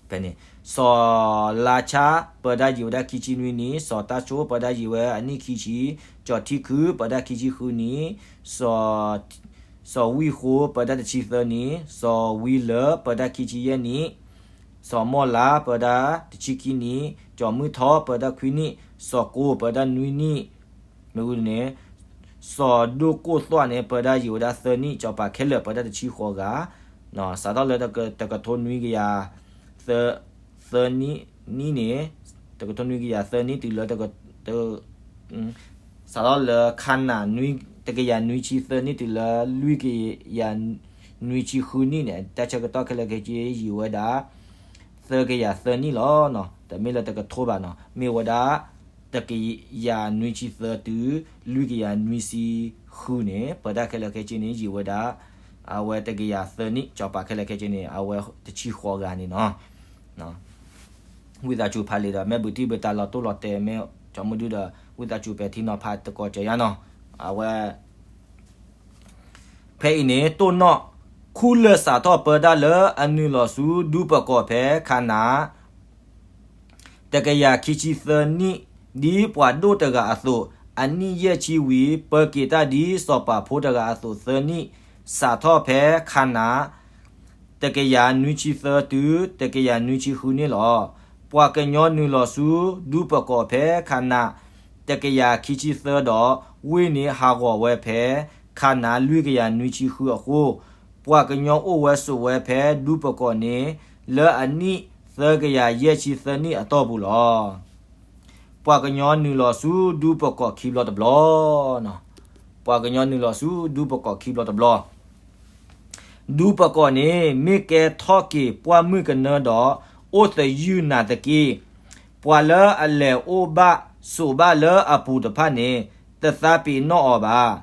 ဖဲန့ၣ် စီၤလါဆၣ် ပၢတၢ်ယံာ်ဝဲဒၣ်ခံဆံနွံနံၣ်, စီၤတၢ်ဆိ ပၢတၢ်ယံာ်ဝဲအနံၣ်ခံဆံ, ကၠီၤထံခု ပၢတၢ်ခံဆံဃုနံၣ်, စီၤ စီၤဝံၣ်ဃိ ပၢတၢ်တဆံသၢနံၣ်, စီၤဝံလၢ ပၢတၢ်ခံဆံယဲၢ်နံၣ်, စီၤမီၢ်လါ ပၢတၢ်တဆံခံနံၣ်, ကၠီၤမုၢ်ထီ ပၢတၢ်ခွံနံၣ်, စီၤကိ ပၢတၢ်နွံနံၣ်, မ့ၢ်ဝံၤန့ၣ် စီၤဒိၣ်ကိၢ်သွၣ်န့ၣ် ပၢတၢ်ယံာ်ဝဲဒၣ်သၢနံၣ်, စီၤပၤခဲလၢာ်ပၢတၢ်တဆံဃိးဂၤ, စးထီၣ်လၢတကထိနွံကယၤ သၢနံၣ်န့ၣ်, တကထိနွံကယၤသၢနံၣ်တုၤလၢ စးထီၣ်လၢခါနၤ တကယၤနွံဆံသၢနံၣ်တုၤလၢ လွံၢ်ကယၤနွံဆံဃုနံၣ်န့ၣ် တၢ်ဆၢကတီၢ်ခဲလၢာ်ခဲဆ့ယံာ်ဝဲဒၣ် သၢကယၤသၢနံၣ်လီၤ. တမ့ၢ်လၢတကထိဘၣ်နီၤ, မ့ၢ်ဝဲဒၣ် တကယၤနွံဆံသၢတုၤ လွံၢ်ကယၤနွံဆံဃုန့ၣ် ပၢတၢ်ခဲလၢာ်ခဲဆ့န့ၣ် ယံာ်ဝဲဒၣ် အဝဲတကယၤသၢနံၣ်, စီၤပၤခဲလၢာ်ခဲဆ့န့ၣ် အဝဲတဆံဃိးဂၤန့ၣ်နီၤ. ဝံသးစူၤဖးလံာ်ဒီး မ့ၢ်ဘုးတံၢ်ဘုးတၢ်လီၤတိၢ်လီၤတဲာ် မ့ၢ်ကၠီမုၢ်ဒုဒီး ဝံသးစူၤပဲာ်ထံနီၤဖးသကိးစၢၤယါနီၤ. အဝဲ ဖဲအံၤန့ၣ် တိၢ်နီၣ် ခူလၢၢ်စးထီၣ်ပၢတၢ်လၢအနုာ်လီၤဆူဒူပကီၢ်ဖဲခါနၤ တကယၤခံဆံသၢနံၣ် ဒ်ပှၤဒိၣ်တဂၤအသိး, အနံၣ်ယဲၢ်ဆံဝံၤ ပၢက့ၤတၢ်ဒ်စီၤပၤဖိတဂၤအသိးသၢနံၣ်, စးထီၣ်ဖဲခါနၤ တကယၤနွံဆံသၢတုၤ တကယၤနွံဆံဃုန့ၣ်လီၤ. ပှၤကညီနုာ်လီၤဆူဒူပကီၢ်ဖဲခါနၤ တကယၤခံဆံသၢဒီး ဝ့ၢ်န့ၣ်ဟးဂီၤဝဲဖဲခါနၤ လွံၢ်ကယၤနွံဆံဃုအဃိ, ပှၤကညီအိၣ်ဝဲဆိးဝဲဖဲဒူပကီၢ်န့ၣ် လၢအနံၣ်သၢကယၤယဲၢ်ဆံသၢနံၣ်အတီၢ်ပူၤလီၤ. ပှၤကညီနုာ်လီၤဆူဒူပကီၢ်ခံဘျီတဘျီ, ပှၤကညီနုာ်လီၤဆူဒူပကီၢ်ခံဘျီတဘျီ. ဒူပကီၢ်န့ၣ် မ့ၢ်ကဲထီၣ်က့ၤပှၢ်မုၢ်ကနၢဒီး အိၣ်သယုၢ်နာ်သက့, ပှၤလၢအလဲၤအိၣ်ဘၣ်ဆိးဘၣ်လၢအပူၤတဖၣ်န့ၣ် တသးပ့ၤနီၣ်အီၤဘၣ်.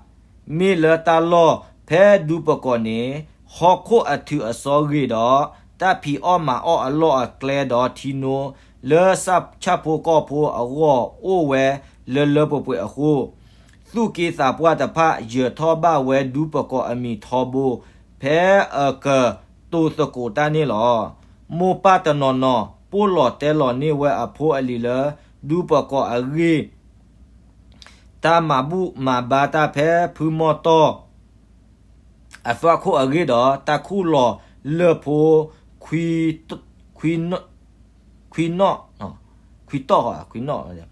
မ့ၢ်လၢတၢ်လီၢ်ဖဲဒူပကီၢ်န့ၣ် ဟီၣ်ခိၣ်အထုးအစီဂ့ၤဒီး တၢ်ဖံးအီၣ်မၤအီၣ်အလီၢ်အကျဲဒီးထံနိ လၢဆၣ်ဖိကီၢ်ဖိအဂီၢ်အိၣ်ဝဲလၢလၢပှဲၤပှဲၤအဃိ, သူၣ်က့သးပှၢ်တဖၣ် ယၢၤထီၣ်ဘၣ်ဝဲဒူပကီၢ်အမံၤထီဘိ ဖဲအကတိၤသကိးတၢ်န့ၣ်လီၤ. မိၢ်ပၢ်တနီၤနီၤ ပိၢ်လီၤတဲလီၤန့ၢ်ဝဲအဖိအလံၤလၢ ဒူပကီၢ်အဂ့ၢ် တၢ်မၤဘူၣ်မၤဘါတၢ်ဖဲဖုမီၢ်တီၢ် အသွၣ်ခိၣ်အဂ့ၢ်ဒီး တၢ်ခူၣ်လီၤလၢၢ်ဖိ ခွံ ခွံနီၣ် ခွံတီၢ် ခွံနီၣ်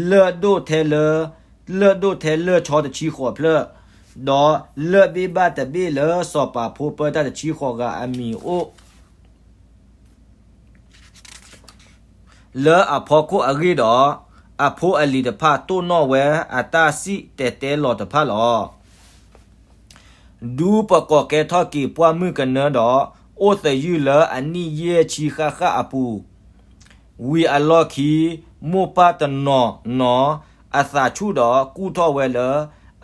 လၢၢ်ဒိၣ်ထဲလၢ လၢၢ်ဒိၣ်ထဲလၢၢ်ဆီတဆံဃိးဖျၢၣ်, ဒီးလၢၢ်ဘ့ၣ်ဘၣ်တဘ့ၣ်လၢစီၤပၤဖိပၢတၢ်တဆံဃိးဂၤအမံၤအိၣ် လၢအဖီခိၣ်အဂ့ၢ်ဒီး အဖိအလံၤတဖၣ်တိၢ်နီၣ်ဝဲအတၢ်စံၣ်တဲၤတဲလီၤတဖၣ်လီၤ. ဒူပကီၢ်ကဲထီၣ်က့ၤပှၢ်မုၢ်ကနၢဒီး အိၣ်သယုၢ်လၢအနံၣ်ယဲၢ်ဆံဃၣ်ဃၣ်အပူၤ, ဝံၤအလီၢ်ခံ မိၢ်ပၢ်တနီၤနီၤ အသးဆူၣ်ဒီးကူၣ်ထီၣ်ဝဲလၢ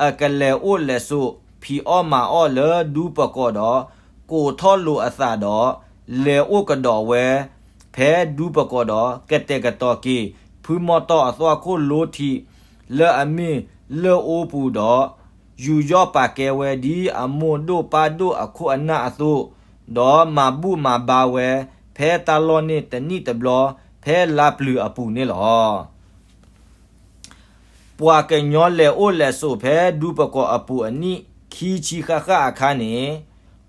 အကလဲၤအိၣ်လဲၤဆိး ဖံးအီၣ်မၤအီၣ်လၢဒူပကီၢ်ဒီး ကိးထီၣ်လိာ်အသးဒီး လဲၤအိၣ်ကဒီးဝဲ ဖဲဒူပကီၢ်ဒီး ကတဲာ်ကတီၤက့ၤ ဖုမီၢ်တီၢ်အသွၣ်ခိၣ်လိထံး လၢအမ့ၢ်လၢၢ်အိပူၤဒီး ယူးယီၣ်ပာ်ကဲဝဲဒ်အမိၢ်ဒိၣ်ပၢ်ဒိၣ်အခိၣ်အနၢ်အသိး, ဒီးမၤဘူၣ်မၤဘါဝဲ ဖဲတၢ်လီၢ်န့ၣ်တနံၣ်တဘျီ ဖဲလါပျုၤအပူၤန့ၣ်လီၤ. ပှၤကညီလဲၤအိၣ်လဲၤဆိးဖဲဒူပကီၢ်အပူၤအနံၣ်ခံဆံဃၣ်ဃၣ်အခါန့ၣ်,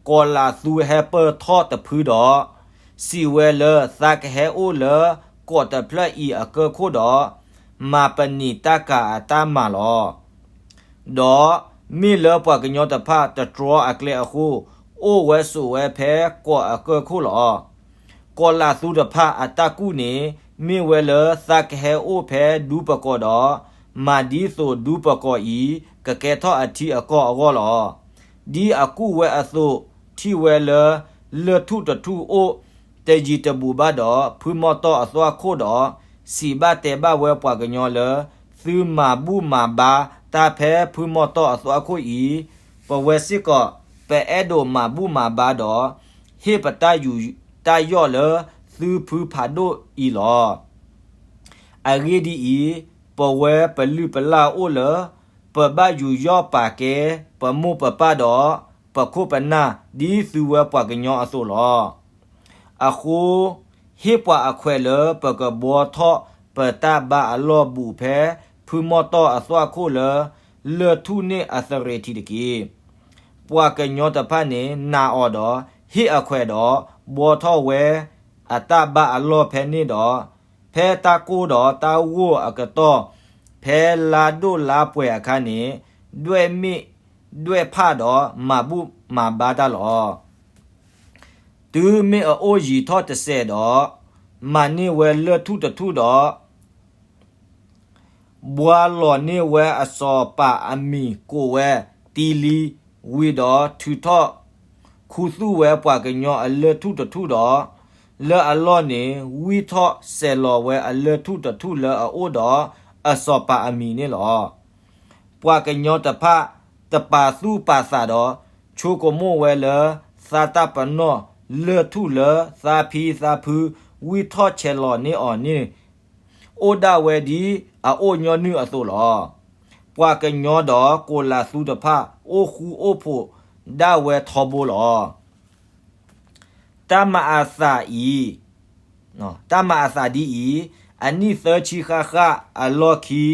ကီၤလးသူဟဲပၢၢ်ထီၣ်တဖုဒီး စံးဝဲလၢသးကဟဲအိၣ်လၢကီၢ်တဖျၢၣ်အံၤအကၢၢ်ခိၣ်ဒီး မၤပနံာ်တၢ်ကၤအတၢ်မၤလီၤ. ဒီးမ့ၢ်လၢပှၤကညီတဖၣ်တတြီအကျဲအဃိ, အိၣ်ဝဲဆိးဝဲဖဲကီၢ်အကၢၢ်ခိၣ်လီၤ. ကီၤလးသူတဖၣ်အတၢ်ကူၣ်န့ၣ် မ့ၢ်ဝဲလၢသးကဟဲအိၣ်ဖဲဒူပကီၢ်ဒီး မၤဒ်သိးဒူပကီၢ်အံၤ ကကဲထီၣ်အထံအကီၢ်အဂီၢ်လီၤ. ဒ်အကူၣ်ဝဲအသိး, ထံၣ်ဝဲလၢ လၢၢ်ထူၣ်တထူၣ်အိၣ်တယံၤတဘူးဘၣ်ဒီး ဖုမီၢ်တီၢ်အသွၣ်ခိၣ်ဒီး စံးဘၣ်တဲဘၣ်ဝဲပှၤကညီလၢ သုမၤဘူၣ်မၤဘါတၢ်ဖဲဖုမီၢ်တီၢ်အသွၣ်ခိၣ်အံၤ, ပဝဲစ့ၢ်ကီး ပအဲၣ်ဒိးမၤဘူၣ်မၤဘါဒီး ဟ့ၣ်ပတၢ်ယူးတၢ်ယီၣ်လၢသုဖုဖးဒိၣ်အံၤလီၤ. အဂ့ၢ်ဒ်အံၤ, ပဝဲပလုၢ်ပလၢ်အိၣ်လၢ ပဘၣ်ယူးယီၣ်ပာ်ကဲ ပမိၢ်ပပၢ်ဒီး ပခိၣ်ပနၢ် ဒ်သုဝဲပှၤကညီအသိးလီၤ. အဃိ, ဟ့ၣ်ပှၤအခွဲးလၢပကဘှီထီၣ်ပတၢ်ဘါအလီၢ်ဘူးဖဲဖုမီၢ်တီၢ်အသွၣ်ခိၣ်လၢ လၢၢ်ထူၣ်န့ၣ်အသရ့ၤထံးတက့ၢ်. ပှၤကညီတဖၣ်န့ၣ်နာ်အီၤဒီး ဟ့ၣ်အခွဲးဒီး ဘှီထီၣ်ဝဲအတၢ်ဘါအလီၢ်ဖဲန့ၣ်ဒီး ဖဲတၢ်ကိၢ်ဒီးတၢ်ဂီၢ်အကတီၢ် ဖဲလါဒိၣ်လါပှဲၤအခါန့ၣ် ဒွဲၣ်မ့ၣ်ဒွဲၣ်ဖးဒီးမၤဘူၣ်မၤဘါတၢ်လီၤ. တုၤမ့ၢ်အအိၣ်ယံာ်ထီၣ်တစဲးဒီး မၤန့ၢ်ဝဲလၢၢ်ထူၣ်တထူၣ်ဒီး ဘှါလီၤန့ၢ်ဝဲအစီၤပၤအမံၤကိးဝဲ တံလံ, ဝံၤဒီးထုးထီၣ်ခူသူၣ်ဝဲပှၤကညီအလၢၢ်ထူၣ်တထူၣ်ဒီး လၢအလီၢ်န့ၣ် ဝံၢ်ထီၣ်စဲးလီၤဝဲအလၢၢ်ထူၣ်တထူၣ်လၢအအိၣ်ဒီးအစီၤပၤအမံၤန့ၣ်လီၤ. ပှၤကညီတဖၣ်တပာ်သူၣ်ပာ်သးဒီး ဆိကမိၣ်ဝဲလၢ သးတၢ်ပနီၣ်လၢၢ်ထူၣ်လၢသးဖံသးဖု ဝံၢ်ထီၣ်ဆဲးလီၤန့ၢ်အီၤန့ၣ် အိၣ်ဒၣ်ဝဲဒ်အအိၣ်ညီနုၢ်အသိးလီၤ. ပှၤကညီဒီးကီၤလးသူတဖၣ် အိၣ်ဃူအိၣ်ဖိးဒၣ်ဝဲထီဘိလီၤ. တၢ်မၤအသးအံၤ, တၢ်မၤအသးဒ်အံၤ, အနံၣ်သၢဆံဃၣ်ဃၣ်အလီၢ်ခံ,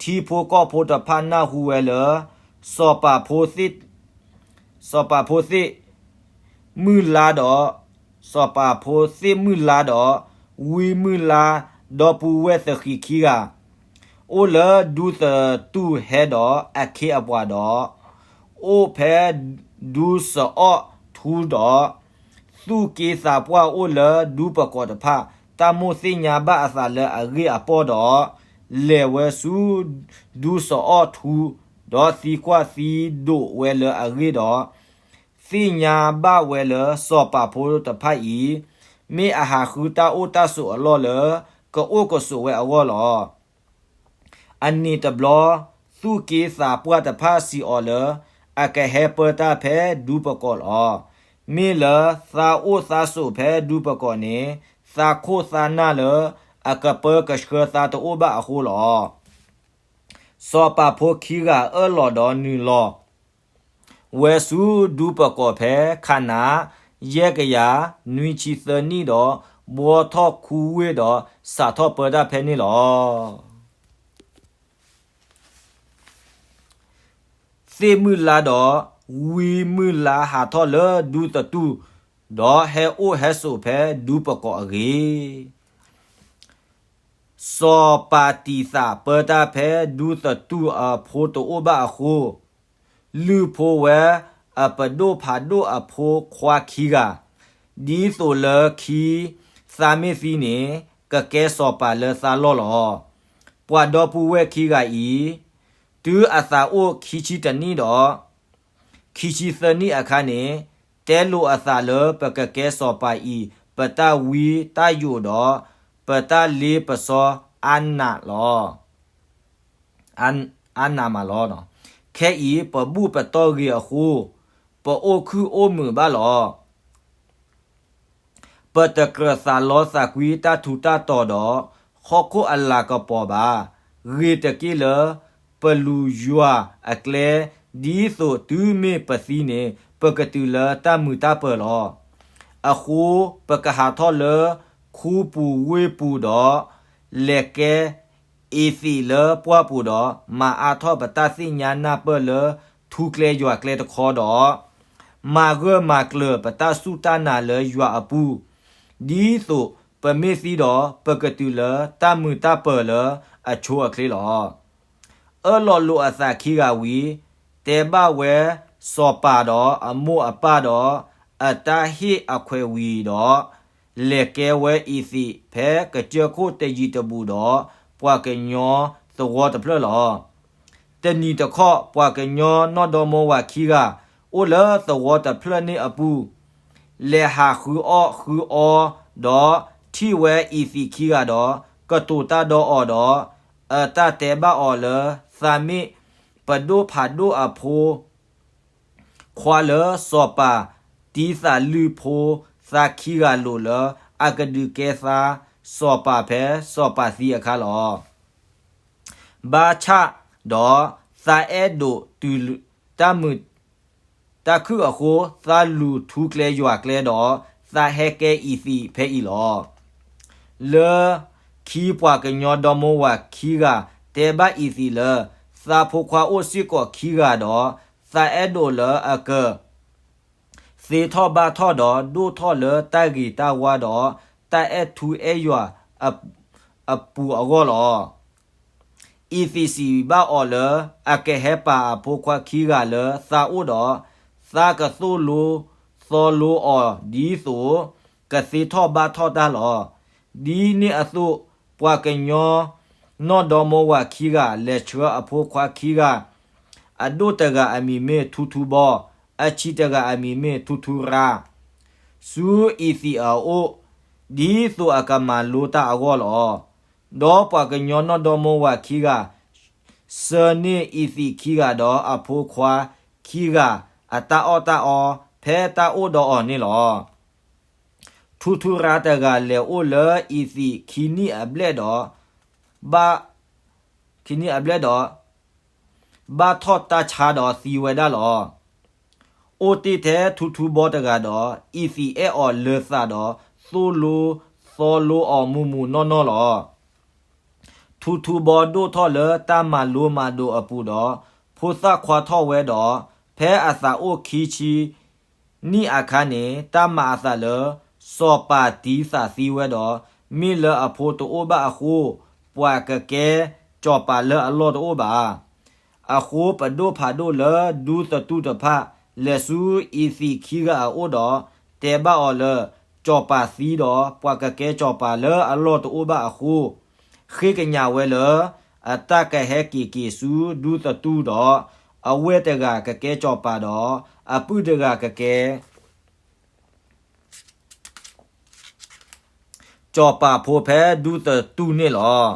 ထံဖိကီၢ်ဖိတဖၣ်နၢ်ဟူဝဲလၢ စီၤပၤဖိသ့ၣ် စီၤပၤဖိသ့ၣ်မုၢ်လါဒီး, စီၤပၤဖိသ့ၣ်မုၢ်လါဒီး ဝံမုၢ်လါ ဒီပုၢ်ဝဲၢ်သဃံးခံဂၤ အိၣ်လၢဒူသတူၢ်ဟဲဒီးအခ့အပှၤဒီး အိၣ်ဖဲဒူစအီၣ်ထူဒီး သူၣ်က့သးပှၢ်အိၣ်လၢဒူပကီၢ်တဖၣ် တၢ်မိၣ်သ့ၣ်ညါဘၣ်အသးလၢအဂ့ၢ်အပီၢ်ဒီး လဲၤဝဲဆူဒူစအီၣ်ထူ ဒီးသံကွၢ်သံဒိးဝဲလၢအဂ့ၢ်ဒီး သ့ၣ်ညါဘၣ်ဝဲလၢစီၤပၤဖိတဖၣ်အံၤ မ့ၢ်အဟးဃုတၢ်အိၣ်တၢ်ဆိးအလီၢ်လၢ ကအိၣ်ကဆိးဝဲအဂီၢ်လီၤ. အန့ၣ်တဘျီ သူၣ်က့သးပှၢ်တဖၣ်စံးအီၤလၢ အကဟဲပၢတၢ်ဖဲဒူပကီၢ်လီၤ. မ့ၢ်လၢသးအိၣ်သးဆိးဖဲဒူပကီၢ်န့ၣ် သးခိၣ်သးနၢ်လၢအကပၢကဆှၢသးတအိၣ်ဘၣ်အဃိလီၤ. စီၤပၤဖိခံဂၤအၢၣ်လီၤဒီးနုာ်လီၤ ဝဲဆူဒူပကီၢ်ဖဲခးနၤ ယဲၢ်ကယၤနွံဆံသၢနံၣ်ဒီး ဘှီထီၣ်ခူဝ့ၢ်ဒီးစးထီၣ်ပၢတၢ်ဖဲန့ၣ်လီၤ. သ့ၣ်မုၢ်လါဒီးဝံမုၢ်လါဟးထီၣ်လၢဒူသတူၢ် ဒီးဟဲအိၣ်ဟဲဆိးဖဲဒူပကီၢ်အဂ့ၢ် စီၤပၤတံာ်သးပၢတၢ်ဖဲဒူသတူၢ်အဖိတအိၣ်ဘၣ်အဃိ, လုၢ်ဖိဝဲအပဒိၣ်ဖးဒိၣ်အဖိခွါခံဂၤ, ဒ်သိးလၢခံသးမ့ၢ်သံန့ၣ် ကကဲစီၤပၤလၢသးလီၢ်လီၤ. ပှၤဒီပုၢ်ဝဲၢ်ခံဂၤအံၤ, တုၤအသးအိၣ်ခံဆံတနံၣ်ဒီး ခံဆံသၢနံၣ်အခါန့ၣ်, တဲလိာ်အသးလၢပကကဲစီၤပၤအံၤ ပတၢ်ဝံတၢ်ယိးဒီး ပတၢ်လ့ပစီအါနးလီၤ. အါနးမးလီၤ. ခဲအံၤပဘူၣ်ပတီၢ်ဂ့ၤအဃိ, ပအိၣ်ခုၣ်အိၣ်မုာ်ဘၣ်လီၤ. ပတကြၢးသးလီသးကွံတၢ်ထူးတၢ်တီၤဒီး ဟီၣ်ခိၣ်အလၤကပီၤဘၣ်. ဂ့ၤတက့ၢ်လၢ ပလူၤယွၤအကျဲ, ဒ်သိးတုၤမ့ၢ်ပသံန့ၣ် ပကတုၤလၢတၢ်မုာ်တၢ်ပၢၤလီၤ. အဃိ ပကဟးထီၣ်လၢခူပူၤဝ့ၢ်ပူၤဒီး လဲၤကဲ အ့ၤသံးလၢပှၢ်ပူၤဒီး မၤအါထီၣ်ပတၢ်သ့ၣ်ညါနၢ်ပၢၢ်လၢထူကျဲယွၤကျဲတခီဒီး မၤဂၢၢ်မၤကျၢၤပတၢ်စူၢ်တၢ်နာ်လၢယွၤအပူၤ, ဒ်သိးပမ့ၢ်သံဒီး ပကတုၤလၢတၢ်မုာ်တၢ်ပၢၤလၢအဆိအချ့လီၤ. အၢၣ်လီၤလိာ်အသးခံဂၤဝံၤ, တဲဘၣ်ဝဲစီၤပၤဒီးအမိၢ်အပၢ်ဒီး အတၢ်ဟ့ၣ်အခွဲးဝံၤဒီး လဲၤကဲဝဲအ့ၤသံးဖဲကစၢၢ်ခိၣ်တယံၤတဘူးဒီး ပှၤကညီသဝီတဖျၢၣ်လီၤ. တနံၤတခီ ပှၤကညီနီၢ်ဒီမိဝၤခံဂၤ အိၣ်လၢသဝီတဖျၢၣ်န့ၣ်အပူၤ, လဲၤဟးဃုအီၣ်ဃုအီဒီး ထံၣ်ဝဲအ့ၤသံးခံဂၤဒီး ကတိၤတၢ်ဒီးအီၤဒီး အတၢ်တဲဘၣ်အီၤလၢ သးမ့ၢ်ပဒိၣ်ဖးဒိၣ်အဖိ ခွါလၢစီၤပၤတံသးလုၢ်ဖိသးခံဂၤလိာ်လၢ အကဒုးကဲသါစီၤပၤဖဲစီၤပၤသံအခါလီၤ. ဘၣ်ဆၣ်ဒီး သးအဲၣ်ဒိးတုၤတၢ်မုာ်တၢ်ခုၣ်အဃိ သးလူၤထူကျဲယွၤကျဲဒီး သးဟဲကဲအ့ၤသံးဖဲအံၤလီၤ. လၢခံပှၤကညီဒီမိဝၤခံဂၤ တဲဘၣ်အ့ၤသံးလၢ သးဖိခွါအိၣ်စ့ၢ်ကီးခံဂၤဒီး သးအဲၣ်ဒိးလၢအက သ့ထီၣ်ဘၣ်ထီၣ်ဒီး ဒိၣ်ထီၣ်လၢတၢ်ဂ့ၤတၢ်ဝါဒီး တၢ်အဲၣ်ထူအဲၣ်ယွၤအပူၤအဂီၢ်လီၤ. အ့ၤသံးစံးဘၣ်အီၤလၢ အကဟဲပာ်အဖိခွါခံဂၤလၢသးအိၣ်ဒီး သးကသိၣ်လိသီလိအီၤဒ်သိး ကသ့ထီၣ်ဘၣ်ထီၣ်တၢ်လီၤ. ဒ်န့ၣ်အသိး ပှၤကညီနီၢ်ဒီမိဝၤခံဂၤ လဲၤဆှၢအဖိခွါခံဂၤ, အဒိၣ်တဂၤအမံၤမ့ၢ်ထူထူဘီ, အဆံးတဂၤအမံၤမ့ၢ်ထူထူရါ, ဆူအ့ၤသံးအအိၣ်, ဒ်သိးအကမၤလိတၢ်အဂီၢ်လီၤ. ဒီးပှၤကညီနီၢ်ဒီမိဝၤခံဂၤ ဆှၢန့ၢ်အ့ၤသံးခံဂၤဒီးအဖိခွါခံဂၤ အတၢ်အီၣ်တၢ်အီ ဖဲတၢ်အိၣ်ဒီးအီၤန့ၣ်လီၤ. ထူထူရါတဂၤလဲၤအိၣ်လၢအ့ၤသံးခံနံၣ်အဘျဲၣ်ဒီး ဘၣ် ခံနံၣ်အဘျဲၣ်ဒီး ဘၣ်ထီၣ်တၢ်ဆါဒီးသံဝဲဒၣ်လီၤ. အိၣ်တ့ၢ်ထဲထူထူဘီတဂၤဒီး အ့ၤသံးအဲၣ်အီၤလၢသးဒီး သိၣ်လိသီလိအီၤမုာ်မုာ်နီၢ်နီၢ်လီၤ. ထူထူဘီဒိၣ်ထီၣ်လၢတၢ်မၤလိမၤဒိးအပူၤဒီး ဖိသၣ်ခွါထီၣ်ဝဲဒီး ဖဲအသးအိၣ်ခံဆံနံၣ်အခါန့ၣ် တၢ်မၤအသးလၢ စီၤပၤတံသးသံဝဲဒီး မ့ၢ်လၢအဖိတအိၣ်ဘၣ်အဃိ ပှၤကကဲစီၤပၤလၢအလီၢ်တအိၣ်ဘၣ်. အဃိပဒိၣ်ဖးဒိၣ်လၢဒူသတူၢ်တဖၣ် လဲၤဆူအ့ၤသံးခံဂၤအအိၣ်ဒီး တဲဘၣ်အီၤလၢ စီၤပၤသံဒီး ပှၤကကဲစီၤပၤလၢအလီၢ်တအိၣ်ဘၣ်အဃိ ဃ့ကညးဝဲလၢ အတၢ်ကဟဲက့ၤက့ၤဆူဒူသတူၢ်ဒီး အဝဲၢ်တဂၤကကဲစီၤပၤဒီး အပုၢ်တဂၤကကဲ စီၤပၤဖိဖဲဒူသတူၢ်န့ၣ်လီၤ.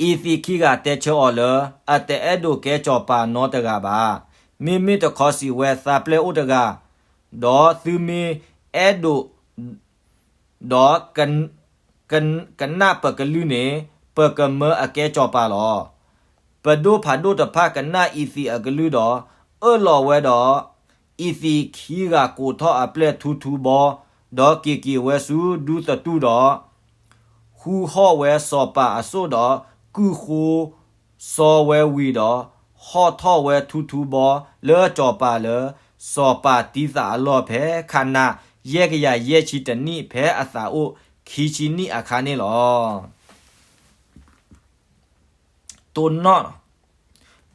အ့ၤသံးခံဂၤတဲဆၢအီၤလၢ အတအဲၣ်ဒိးကဲစီၤပၤနီတဂၤဘၣ်. မ့မ့ၢ်တခီစံးဝဲ သးပျဲၢ်အိၣ်တဂၤ, ဒီးသုမ့ၢ်အဲၣ်ဒိး ဒီး ကနၣ်ပကလုၢ်န့ၣ် ပကမၢအကဲစီၤပၤလီၤ. ပဒိၣ်ဖးဒိၣ်တဖၣ်ကနၣ်အ့ၤသံးအကလုၢ်ဒီး အၢၣ်လီၤဝဲဒီး အ့ၤသံးခံဂၤကိးထီၣ်အပျဲၢ်ထူထူဘီ, ဒီးက့ၤက့ၤဝဲဆူဒူသတူၢ်ဒီး ဟူဟီၣ်ဝဲစီၤပၤအစိၣ်ဒီး ကုၢ်ဃိ စီဝဲဝံၤဒီး ဟီၣ်ထီၣ်ဝဲထူထူဘီလၢစီၤပၤလၢ စီၤပၤတံသးအလီၢ်ဖဲ ခးနၤ ယဲၢ်ကယၤယဲၢ်ဆံတနံၣ် ဖဲအသးအိၣ်ခံဆံနံၣ်အခါန့ၣ်လီၤ. တိၢ်နီၣ်,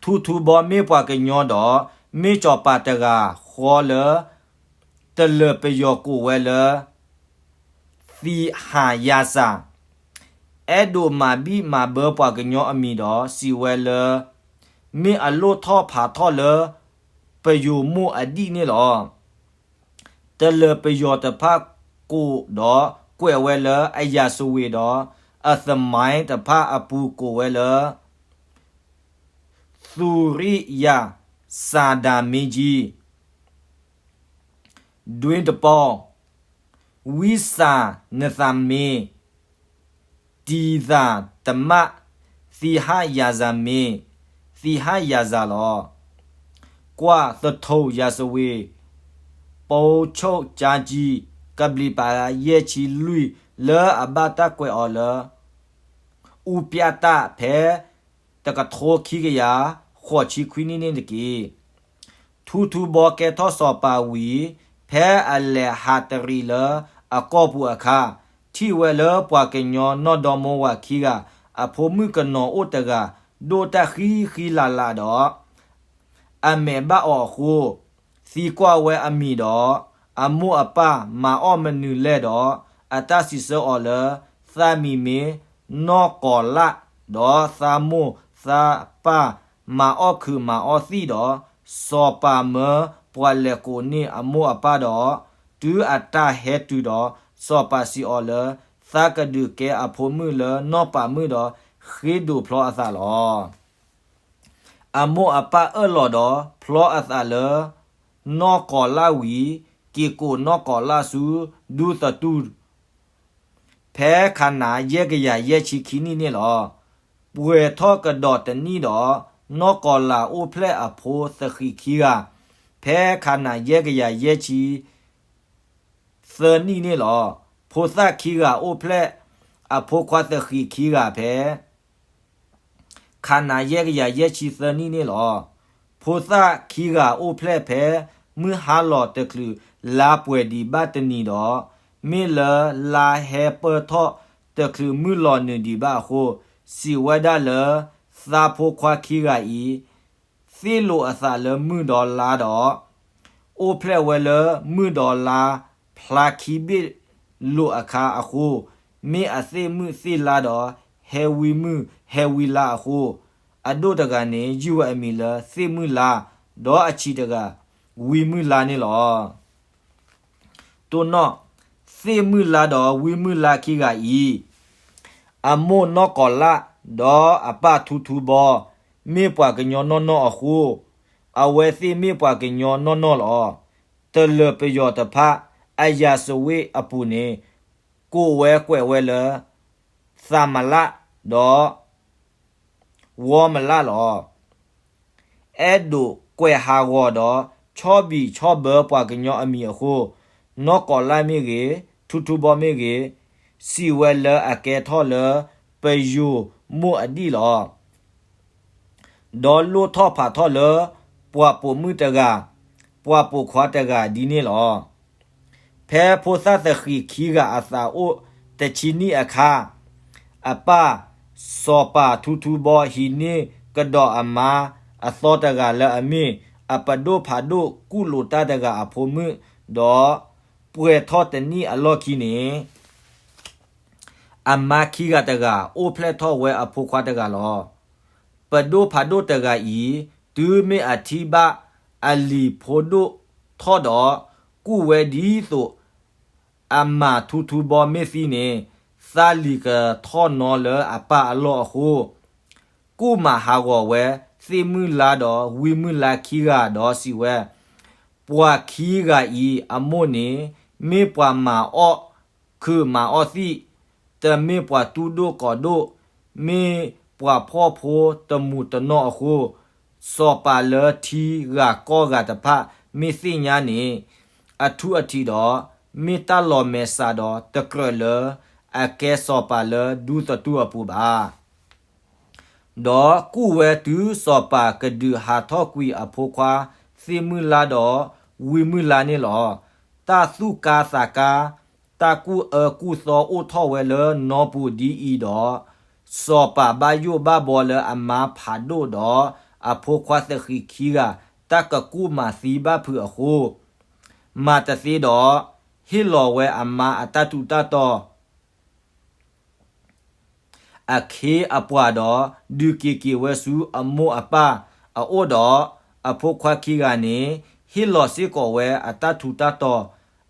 ထူထူဘီမ့ၢ်ပှၤကညီဒီး မ့ၢ်စီၤပၤတဂၤဃီလၢ တလၢၤပယီၤကိးဝဲလၢ သံဟၤယၤစၢ်, အဲၣ်ဒိးမၤဘံၣ်မၤဘၢပှၤကညီအမံၤဒီး စံးဝဲလၢ မ့ၢ်အလိၣ်ထီၣ်ဖးထီၣ်လၢ ပယိၤမိၢ်အဒံၣ်န့ၣ်လီၤ. တလၢၤပယီၤတဖၣ်ကိးဒီးကွဲးဝဲလၢအယၤစဝ့ၤဒီး အသမိုင်းတဖၣ်အပူၤကိးဝဲလၢ သူရိယၤစၤဒၤမ့ကၠံ ဒွ့တပီ, ဝံစၢ်နသးမ့ၢ် တံၢ်သၢ်တမး, သံဟးယၤစၢ်မ့ၢ် သံဟးယၤစၢ်လီၤ. ကွၢ်သထူၣ်ယၤစဝ့ၤ ပိဆိကၠါကၠံ ကဘျံးပၤယဲၢ်ဆံလွံၢ် လၢအဘၣ်တၢ်ကွဲးအီၤလၢ အူပျၢ်တၢ် ဖဲတကထိခံကယၤဃိးဆံခွံနံၣ်န့ၣ်တက့ၢ်. ထူထူဘီကဲထီၣ်စီၤပၤဝံၤ ဖဲအလဲၤဟးတရံးလၢအကီၢ်ပူၤအခါ, ထံၣ်ဝဲလၢပှၤကညီနီၢ်ဒီမိဝၤခံဂၤ အဖိမုၣ်ကနီၤအိၣ်တဂၤ ဒိၣ်တၢ်ဃံဃံလၤလၤဒီး အမဲာ်ဘၣ်အီၤအဃိ, သံကွၢ်ဝဲအမံၤဒီး အမိၢ်အပၢ်မၤအီၣ်မနုၤလဲၣ်ဒီး အတၢ်စံးဆၢအီၤလၢ သးမံၤမ့ၢ်နီၢ်ကီၤလၣ်, ဒီးသးမိၢ်သးပၢ်မၤအီၣ်ခုးမၤအီၣ်သံၣ်ဒီး စီၤပၤမၢပှၤလဲၤကိးန့ၢ်အမိၢ်အပၢ်ဒီး တုၤအတၢ်ဟဲတုၤဒီး စီၤပၤစံးအီၤလၢ သးကဒုးကဲအဖိမုၣ်လၢနီၢ်ပၤမုၣ်ဒီး ဃ့ဒိးဖျီအသးလီၤ. အမိၢ်အပၢ်အၢၣ်လီၤဒီး ဖျီအသးလၢနီၢ်ကီၤလၣ်ဝံၤ က့ၤကိးနီၢ်ကီၤလၣ်ဆူဒူသတူၢ် ဖဲခါနၤယဲၢ်ကယၤယဲၢ်ဆံခံနံၣ်န့ၣ်လီၤ. ပှဲၤထီၣ်ကဒီးတနံၣ်ဒီး နီၢ်ကီၤလၣ်အိၣ်ဖျဲၣ်အဖိသဃံးခံဂၤ ဖဲခါနၤယဲၢ်ကယၤယဲၢ်ဆံသၢနံၣ်န့ၣ်လီၤ. ဖိသၣ်ခံဂၤအိၣ်ဖျဲၣ်အဖိခွါသဃံးခံဂၤဖဲ ခါနၤယဲၢ်ကယၤယဲၢ်ဆံသၢနံၣ်န့ၣ်လီၤ. ဖိသၣ်ခံဂၤအိၣ်ဖျဲၣ်ဖဲ မုၢ်ဟါလီၤတချုးလါပှဲၤဒံးဘၣ်တနံၤဒီး မ့ၢ်လၢလါဟဲပၢၢ်ထီၣ်တချုးမုၢ်လီၤနုာ်ဒံးဘၣ်အဃိ, စံးဝဲဒၣ်လၢ သးဖိခွါခံဂၤအံၤ သ့ၣ်လိာ်အသးလၢမုၢ်ဒီးလါဒီး အိၣ်ဖျဲၣ်ဝဲလၢမုၢ်ဒီးလါ ဖျါခံဘ့ၣ်လိာ်အခါအဃိ, မ့ၢ်အသ့ၣ်မုၢ်သ့ၣ်လါဒီး ဟဲဝံမုၢ်ဟဲဝံလါအဃိ, အဒိၣ်တဂၤန့ၣ် ယုၢ်ဝဲအမံၤလၢသ့ၣ်မုၢ်လါ, ဒီးအဆံးတဂၤ ဝံမုၢ်လါန့ၣ်လီၤ. တိၢ်နီၣ်, သ့ၣ်မုၢ်လါဒီးဝံမုၢ်လါခံဂၤအံၤ, အမိၢ်နီၢ်ကီၤလၣ် ဒီးအပၢ်ထူထူဘီ မ့ၢ်ပှၤကညီနီၢ်နီၢ်အဃိ, အဝဲသ့ၣ်မ့ၢ်ပှၤကညီနီၢ်နီၢ်လီၤ. တလၢၤပယီၤတဖၣ် အရာဇဝင်အပူၤန့ၣ် ကိးဝဲကွဲးဝဲလၢ သးမလၣ် ဒီး ဝီမလၣ်လီၤ. အဲၣ်ဒိးကွဲးဟးဂီၤဒီး ဆီၣ်ဘံၣ်ဆီၣ်ဘၢပှၤကညီအမံၤအဃိ, နီၢ်ကီၤလၣ်မ့ၢ်ဂ့ၤ, ထူထူဘီမ့ၢ်ဂ့ၤ, စံးဝဲလၢအကဲထီၣ်လၢပယိၤမိၢ်အဒံၣ်လီၤ. ဒီးလိၣ်ထီၣ်ဖးထီၣ်လၢ ပှၤပိာ်မုၣ်တဂၤ, ပှၤပိာ်ခွါတဂၤဒ်န့ၣ်လီၤ. ဖဲဖိသၣ်သဃံးခံဂၤအသးအိၣ်တဆံနံၣ်အခါ, အပၢ်စီၤပၤထူထူဘီဟံးန့ၢ်ကဒီးအမါအသီတဂၤလၢအမ့ၢ် အပဒိၣ်ဖးဒိၣ်ကူၣ်လိာ်တၢ်တဂၤအဖိမုၣ်, ဒီးပှဲၤထီၣ်တနံၣ်အလီၢ်ခံန့ၣ် အမါခံဂၤတဂၤ အိၣ်ဖျဲၣ်ထီၣ်ဝဲအဖိခွါတဂၤလီၤ. ပဒိၣ်ဖးဒိၣ်တဂၤအံၤ တုၤမ့ၢ်အထံၣ်ဘၣ်အလံၤဖိဒိၣ်ထီၣ်ဒီး ကူၣ်ဝဲဒ်သိး အမါထူထူဘီမ့ၢ်သံန့ၣ် သးလံၤကထီၣ်နီၤလၢအပၢ်အလီၢ်အဃိ, ကူၣ်မၤဟးဂီၤဝဲ သ့ၣ်မုၢ်လါဒီးဝံမုၢ်လါခံဂၤဒီးစံးဝဲ, ပှၤခံဂၤအံၤအမိၢ်န့ၣ် မ့ၢ်ပှၤမၤအီၣ်ခုးမၤအီၣ်သံၣ်, တမ့ၢ်ပှၤတူၢ်ဒိၣ်ကီၤဒိၣ်, မ့ၢ်ပှၤဖှီၣ်ဖိတမူးတနီၢ်အဃိ, စီၤပၤလၢထံဂၤကီၢ်ဂၤတဖၣ် မ့ၢ်သ့ၣ်ညါန့ၣ် အထူအထံးဒီး မ့ၢ်တၢ်လီၤမဲာ်ဆှးဒီးတကြၢးလၢ အကဲစီၤပၤလၢဒူသတူၢ်အပူၤဘၣ်. ဒီးကူၣ်ဝဲတုၤစီၤပၤကဒုးဟးထီၣ်ကွံာ်အဖိခွါသ့ၣ်မုၢ်လါဒီးဝံမုၢ်လါန့ၣ်လီၤ. တၢ်သူၣ်ကါသးကါ, တၢ်ကူၣ်အၢကူၣ်သီအိၣ်ထီၣ်ဝဲလၢနီပူၤဒ်အံၤဒီး, စီၤပၤဘၣ်ယိၣ်ဘၣ်ဘီလၢအမါဖးဒိၣ်ဒီးအဖိခွါသဃံးခံဂၤ တၢ်ကကူၣ်မၤသံဘၣ်ဖုးအဃိ, မၤတသ့ဒီး ဟ့ၣ်လီၤဝဲအမါအတၢ်ထူးတၢ်တီၤ အခ့အပှၤဒီး ဒုးက့ၤက့ၤဝဲဆူအမိၢ်အပၢ်အအိၣ်ဒီး, အဖိခွါခံဂၤန့ၣ် ဟ့ၣ်လီၤစ့ၢ်ကီးဝဲအတၢ်ထူးတၢ်တီၤ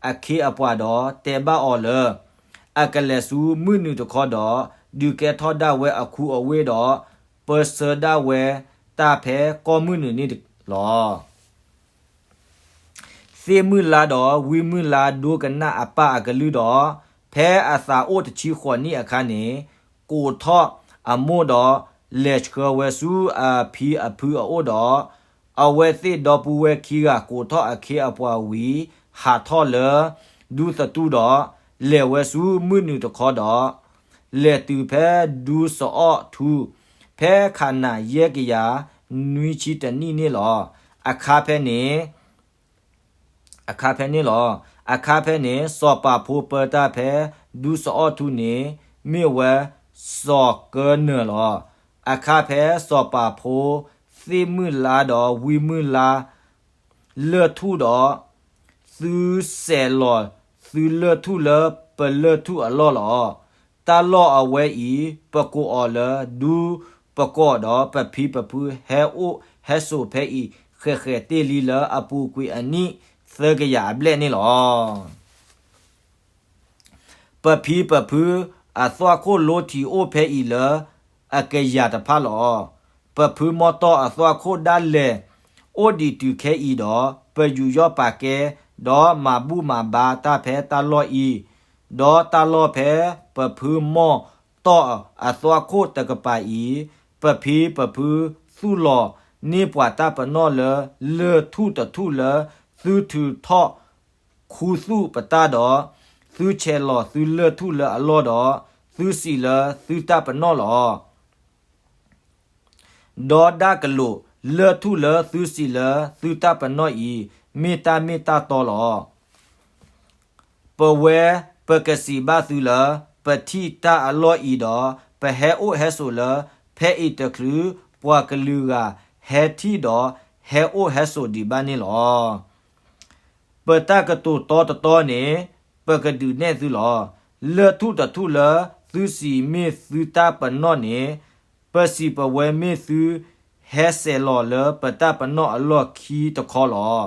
အခ့အပှၤဒီး တဲဘၣ်အီၤလၢ အကလဲၤဆူမုၢ်နုာ်တခီဒီး ဒုးကဲထီၣ်ဒၣ်ဝဲအခူအဝ့ၢ်ဒီး ပၢဆှၢဒၣ်ဝဲတၢ်ဖဲကီၢ်မုၢ်နုာ်န့ၣ်လီၤ. သ့ၣ်မုၢ်လါဒီးဝံမုၢ်လါဒိကနၣ်အပၢ်အကလုၢ်ဒီး, ဖဲအသးအိၣ်တဆံဃိးနံၣ်အခါန့ၣ်, ကိးထီၣ်အမိၢ်ဒီး လဲၤဆှၢဝဲဆူအဖံအဖုအအိၣ်ဒီး, အဝဲသ့ၣ်ဒီပုၢ်ဝဲၢ်ခံဂၤကိးထီၣ်အခ့အပှၤဝံၤ, ဟးထီၣ်လၢဒူသတူၢ်ဒီး, လဲၤဝဲဆူမုၢ်နုာ်တခီဒီး, လဲၤတုၤဖဲဒူစီၤအီၣ်ထူ, ဖဲခးနးယဲၢ်ကယၤနွံဆံတနံၣ်န့ၣ်လီၤ. အခါဖဲန့ၣ် အခါဖဲန့ၣ်လီၤ. အခါဖဲန့ၣ် စီၤပၤဖိပၢတၢ်ဖဲဒူစီၤအီၣ်ထူန့ၣ် မ့ၢ်ဝဲစီၤကၢနၢၤလီၤ. အခါဖဲစီၤပၤဖိသ့ၣ်မုၢ်လါဒီးဝံမုၢ်လါ လၢၢ်ထူၣ်ဒီး, သုစဲးလီၤသုလၢၢ်ထူၣ်လၢပလၢၢ်ထူၣ်အလီၢ်လီၤ. တၢ်လီၢ်အဝဲအံၤ ပကိးအီၤလၢဒူပကိးဒီးပဖံပဖုဟဲအိၣ်ဟဲစိာ်ဖဲအံၤ ဃဲးဃဲးတ့ၢ်လံလၢအပူၤကွံာ်အနံၣ်သၢကယၤအဘျဲၣ်န့ၣ်လီၤ. ပဖံပဖုအသွၣ်ခိၣ်လိထံးအိၣ်ဖဲအံၤလၢအကယၤတဖၣ်လီၤ. ပဖုမီၢ်တီၢ်အသွၣ်ခိၣ်ဒၣ်လဲာ်အိၣ်ဒံးတုၤခဲအံၤဒီး, ပယူးယီၣ်ပာ်ကဲ, ဒီးမၤဘူၣ်မၤဘါတၢ်ဖဲတၢ်လီၢ်အံၤ, ဒီးတၢ်လီၢ်ဖဲပဖုမီၢ်တီၢ်အသွၣ်ခိၣ်တကပၤအံၤ, ပဖံပဖုသူၣ်လီၤန့ၢ်ပှၤတၢ်ပနီၣ်လၢ လၢၢ်ထူၣ်တထူၣ်လၢသုထုးထီၣ်ခူသူၣ်ပတၢ်ဒီး, သုဆဲးလီၤသုလၢၢ်ထူၣ်လၢအလီၢ်ဒီး, သုစံးလၢသုတၢ်ပနီၣ်လီၤ. ဒီးဒၣ်ကလိာ်လၢၢ်ထူၣ်လၢသုစံးလၢသုတၢ်ပနီၣ်အံၤ, မ့ၢ်တၢ်မ့ၢ်တၢ်တီလီၤ. ပဝဲပကစံးဘၣ်သုလၢ ပထံၣ်တၢ်အလီၢ်အံၤဒီး, ပဟဲအိၣ်ဟဲစိာ်လၢဖဲအံၤတချုး, ပှၤကလုာ်ဂၤဟဲထံၣ်ဒီးဟဲအိၣ်ဟဲစိာ်ဒံးဘၣ်န့ၣ်လီၤ. ပတၢ်ကတိၤတီတတီန့ၣ် ပကဒုးနဲၣ်သုလီၤ. လၢၢ်ထူၣ်တထူၣ်လၢသုစံးမ့ၢ်သုတၢ်ပနီၣ်န့ၣ်, ပစံးပဝဲမ့ၢ်သုဟဲဆဲးလီၤလၢပတၢ်ပနီၣ်အလီၢ်ခံတခီလီၤ.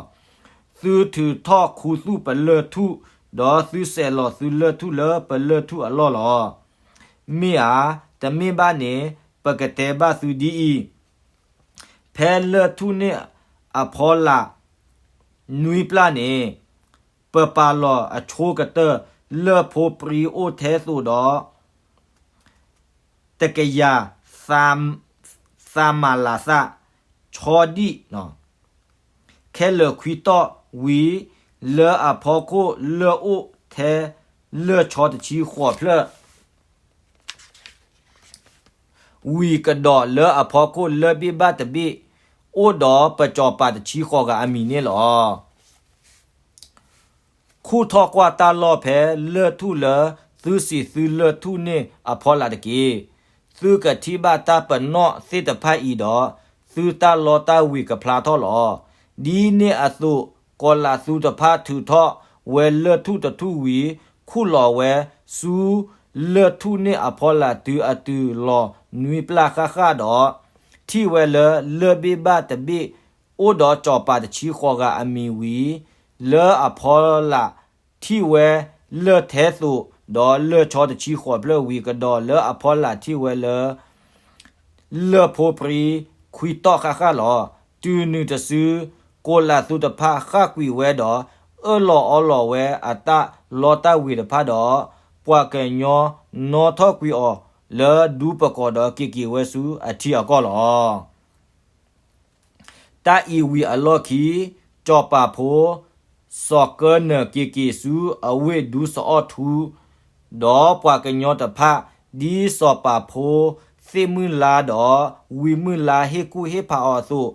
သုထုးထီၣ်ခူသူၣ်ပလၢၢ်ထူၣ်, ဒီးသုဆဲးလီၤသုလၢၢ်ထူၣ်လၢပလၢၢ်ထူၣ်အလီၢ်လီၤ. မ့ၢ်ဧါ, တမ့ၢ်ဘၣ်န့ၣ် ပကတဲဘၣ်သုဒ်အံၤ, ဖဲလၢၢ်ထူၣ်န့ၢ်အဖီလာ်နွံပျၢ်န့ၣ်, ပပာ်လီၤအဆိကတၢၢ်လၢၢ်ဖိပြံအိၣ်ထဲသိးဒီး တကယၤ သးမၤလၤသၣ် ဆီဒံၣ် ခဲလၢာ်ခွံတီၢ်ဝံၤ, လၢအဖီခိၣ်လၢၢ်အိၣ်ထဲလၢၢ်ဆီတဆံဃိးဖျၢၣ် ဝံၤကဒီးလၢအဖီခိၣ်လၢၢ်ဘ့ၣ်ဘၣ်တဘ့ၣ် အိၣ်ဒီးပစီၤပၤတဆံဃိးဂၤအမံၤန့ၣ်လီၤ. ခူၣ်ထီၣ်ကွၢ်တၢ်လီၢ်ဖဲလၢၢ်ထူၣ်လၢသုစံးသုလၢၢ်ထူၣ်န့ၢ်အဖီလာ်တက့ၢ်. သုကထံၣ်ဘၣ်တၢ်ပနီၣ်သ့ၣ်တဖၣ်အံၤဒီး, သုတၢ်လီတၢ်ဝ့ၤကဖျါထီၣ်လီၤ. ဒ်န့ၣ်အသိး, ကီၤလးသူတဖၣ်ထုးထီၣ်ဝဲလၢၢ်ထူၣ်တထူၣ်ဝံၤ, ခူၣ်လီၤဝဲဆူလၢၢ်ထူၣ်န့ၢ်အဖီလာ်တုၤအတုၤလီၤနွံပျၢ်ဃၣ်ဃၣ်ဒီး, ထံၣ်ဝဲလၢလၢၢ်ဘ့ၣ်ဘၣ်တဘ့ၣ် အိၣ်ဒီးစီၤပၤတဆံဃိးဂၤအမံၤဝံၤ, လၢအဖီလာ်ထံၣ်ဝဲလၢၢ်ထဲသိး, ဒီးလၢၢ်ဆီတဆံဃိးဖျၢၣ်ဝံၤကဒီးလၢအဖီလာ်ထံၣ်ဝဲလၢ လၢၢ်ဖိပြံခွံတီၢ်ဃၣ်ဃၣ်လီၤ. တုၤနုၤတစု, ကီၤလးသူတဖၣ်ဃၣ်ကွံာ်ဝဲဒီး အၢၣ်လီၤအီလီၤဝဲအတၢ်လီတၢ်ဝ့ၤတဖၣ်ဒီး, ပှၤကညီနီၣ်ထီၣ်ကွံာ်အီၤလၢဒူပကီၢ်ဒီးက့ၤက့ၤဝဲဆူအထံအကီၢ်လီၤ. တၢ်အံၤဝံၤအလီၢ်ခံ, စီၤပၤဖိ စီၤကၢနၢၤက့ၤက့ၤဆူအဝ့ၢ်ဒူစီၤအီၣ်ထူ, ဒီးပှၤကညီတဖၣ် ဒ်စီၤပၤဖိသ့ၣ်မုၢ်လါဒီး ဝံမုၢ်လါဟ့ၣ်ကူၣ်ဟ့ၣ်ဖးအီၤအသိး,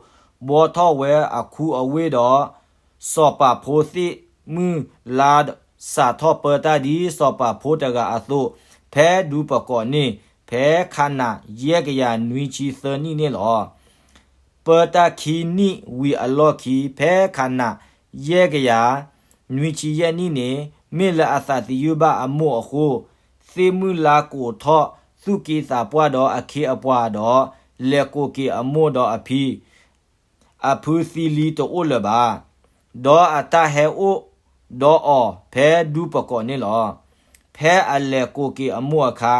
ဘှီထီၣ်ဝဲအခူအဝ့ၢ်ဒီး စီၤပၤဖိသ့ၣ်မုၢ်လါ စးထီၣ်ပၢတၢ်ဒ်စီၤပၤဖိတဂၤအသိး, ဖဲဒူပကီၢ်န့ၣ် ဖဲခးနးယဲၢ်ကယၤနွံဆံသၢနံၣ်န့ၣ်လီၤ. ပၢတၢ်ခံနံၣ်ဝံၤအလီၢ်ခံ ဖဲခးနးယဲၢ်ကယၤနွံဆံယဲၢ်နံၣ်န့ၣ်, မ့ၢ်လၢအသးသယုၢ်ဘၣ်အမိၢ်အဃိ, သ့ၣ်မုၢ်လါကိးထီၣ်သူၣ်က့သးပှၢ်ဒီးအခ့အပှၤဒီး, လဲၤကိးက့ၤအမိၢ်ဒီးအဖံ, အဖုသံလံတအိၣ်လၢၤဘၣ်. ဒီးအတၢ်ဟဲအိၣ်ဒီးအီၤဖဲဒူပကီၢ်န့ၣ်လီၤ. ဖဲအလဲၤကိးက့ၤအမိၢ်အခါ,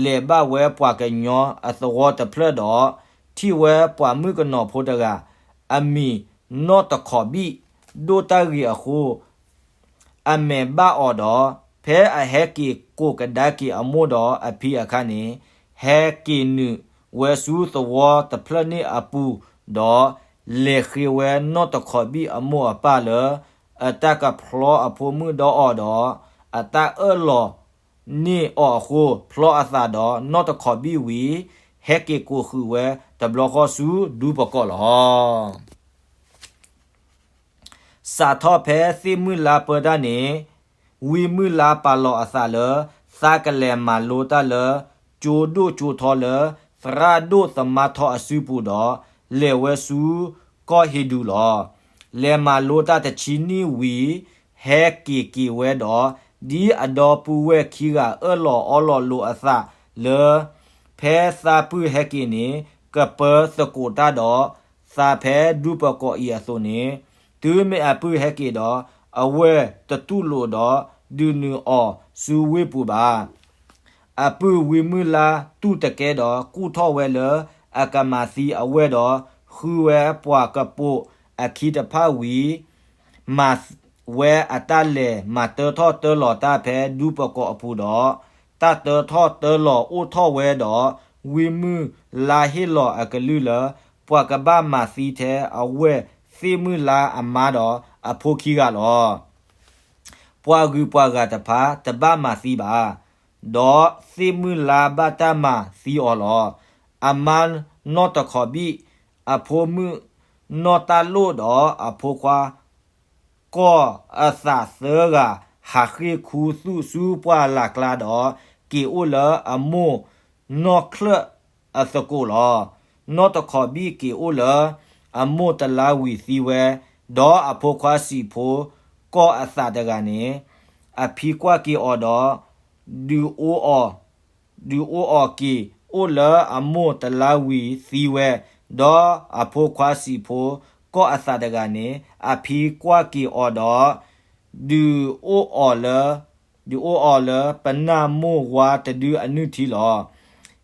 လဲၤဘၣ်ဝဲပှၤကညီအသဝီတဖျၢၣ်ဒီး, ထံၣ်ဝဲပှၤမုၣ်ကနီၤဖိတဂၤ, အမံၤနီၢ်တခီးဘံၣ်, ဒိၣ်တၢ်ဂ့ၤအဃိ, အမဲာ်ဘၣ်အီၤဒီး, ဖဲအဟဲက့ၤကိးကဒါက့ၤအမိၢ်ဒီးအဖံအခါန့ၣ်, ဟဲက့ၤနုာ်ဝဲဆူသဝီတဖျၢၣ်န့ၣ်အပူၤ, ဒီးလဲၤဃ့ဝဲနီၢ်တခီဘံၣ်အမိၢ်အပၢ်လၢ အတၢ်ကဖျီအဖိမုၣ်ဒီးအီၤဒီး, အတၢ်အၢၣ်လီၤန့ၢ်အီၤအဃိ, ဖျီအသးဒီးနီၢ်တခီဘံၣ်ဝံၤ, ဟဲက့ၤကိးဃုာ်ဝဲတဘျီဃီဆူဒူပကီၢ်လီၤ. စးထီၣ်ဖဲသ့ၣ်မုၢ်လါပၢတၢ်န့ၣ်, ဝံမုၢ်လါပာ်လီၤအသးလၢ သးကလဲၤမၤလိတၢ်လၢ ကၠိဒိၣ်ကၠိထီလၢ သရၣ်ဒိၣ်သမါထီအစုပူၤဒီး လဲၤဝဲဆူကီၢ်ဟ့ၣ်ဒူလီၤ. လဲၤမၤလိတၢ်တဆံနံၣ်ဝံၤ ဟဲက့ၤက့ၤဝဲဒီး, ဒ်အဒီပုၢ်ဝဲၢ်ခံဂၤအၢၣ်လီၤအီလီၤလိာ်အသးလၢ ဖဲသးပုၢ်ဟဲက့ၤန့ၣ် ကပၢသကိးတၢ်ဒီး သးဖဲဒူပကီၢ်အံၤအသိးန့ၣ်, တုၤမ့ၢ်အပုၢ်ဟဲက့ၤဒီး အဝဲၢ်တတူၢ်လိာ်ဒီး ဒုးနုာ်အီၤဆူဝ့ၢ်ပူၤဘၣ်. အပုၢ်ဝံမုၢ်လါတူၢ်တကဲဒီး ကူၣ်ထီၣ်ဝဲလၢအကမၤသံအဝဲၢ်ဒီး ဃုဝဲပှၤကပိာ်အခံတဖၣ်ဝံၤ, မၤဝဲအတၢ်လဲၤမၤတၢထီၣ်တၢလီၤတၢ်ဖဲဒူပကီၢ်အပူၤဒီး, တၢ်တၢထီၣ်တၢလီၤအိၣ်ထီၣ်ဝဲဒီး, ဝံမုၢ်လါဟ့ၣ်လီၤအကလုၢ်လၢ ပှၤကဘၣ်မၤသံထဲအဝဲၢ်သ့ၣ်မုၢ်လါအမါဒီးအဖိခံဂၤလီၤ. ပှၤဂုၤပှၤဂၤတဖၣ်တဘၣ်မၤသံဘၣ်. ဒီးသ့ၣ်မုၢ်လါဘၣ်တၢ်မၤသံအီၤလီၤ. အမါနီၢ်တခီဘံၣ်, အဖိမုၣ်နီၢ်တၢ်လိၣ်ဒီးအဖိခွါ ကီၢ်အသးသၢဂၤ ဟးဃ့ၢ်ခူသူၣ်ဆူပှၢ်လၢ်ကျါဒီး က့ၤအိၣ်လၢအမိၢ်နီၢ်ချၢၣ်အသကိးလီၤ. နီၢ်တခီဘံၣ်က့ၤအိၣ်လၢအမိၢ်တလါဝံၤသံဝဲ, ဒီးအဖိခွါစံၣ်ဖိကီၢ်အသးတဂၤန့ၣ် အဖံကွၢ်က့ၤအီၤဒီး ဒုးအိၣ်အီၤ ဒုးအိၣ်အီၤက့ၤအိၣ်လၢအမိၢ်တလါဝံၤသံဝဲ, ဒီးအဖိခွါစံၣ်ဖိကီၢ်အသးတဂၤန့ၣ် အဖံကွၢ်က့ၤအီၤဒီး ဒုးအိၣ်အီၤလၢ ဒုးအိၣ်အီၤလၢပနၢ်မိၢ်ဝါတဒုအနုၢ်ထံလီၤ.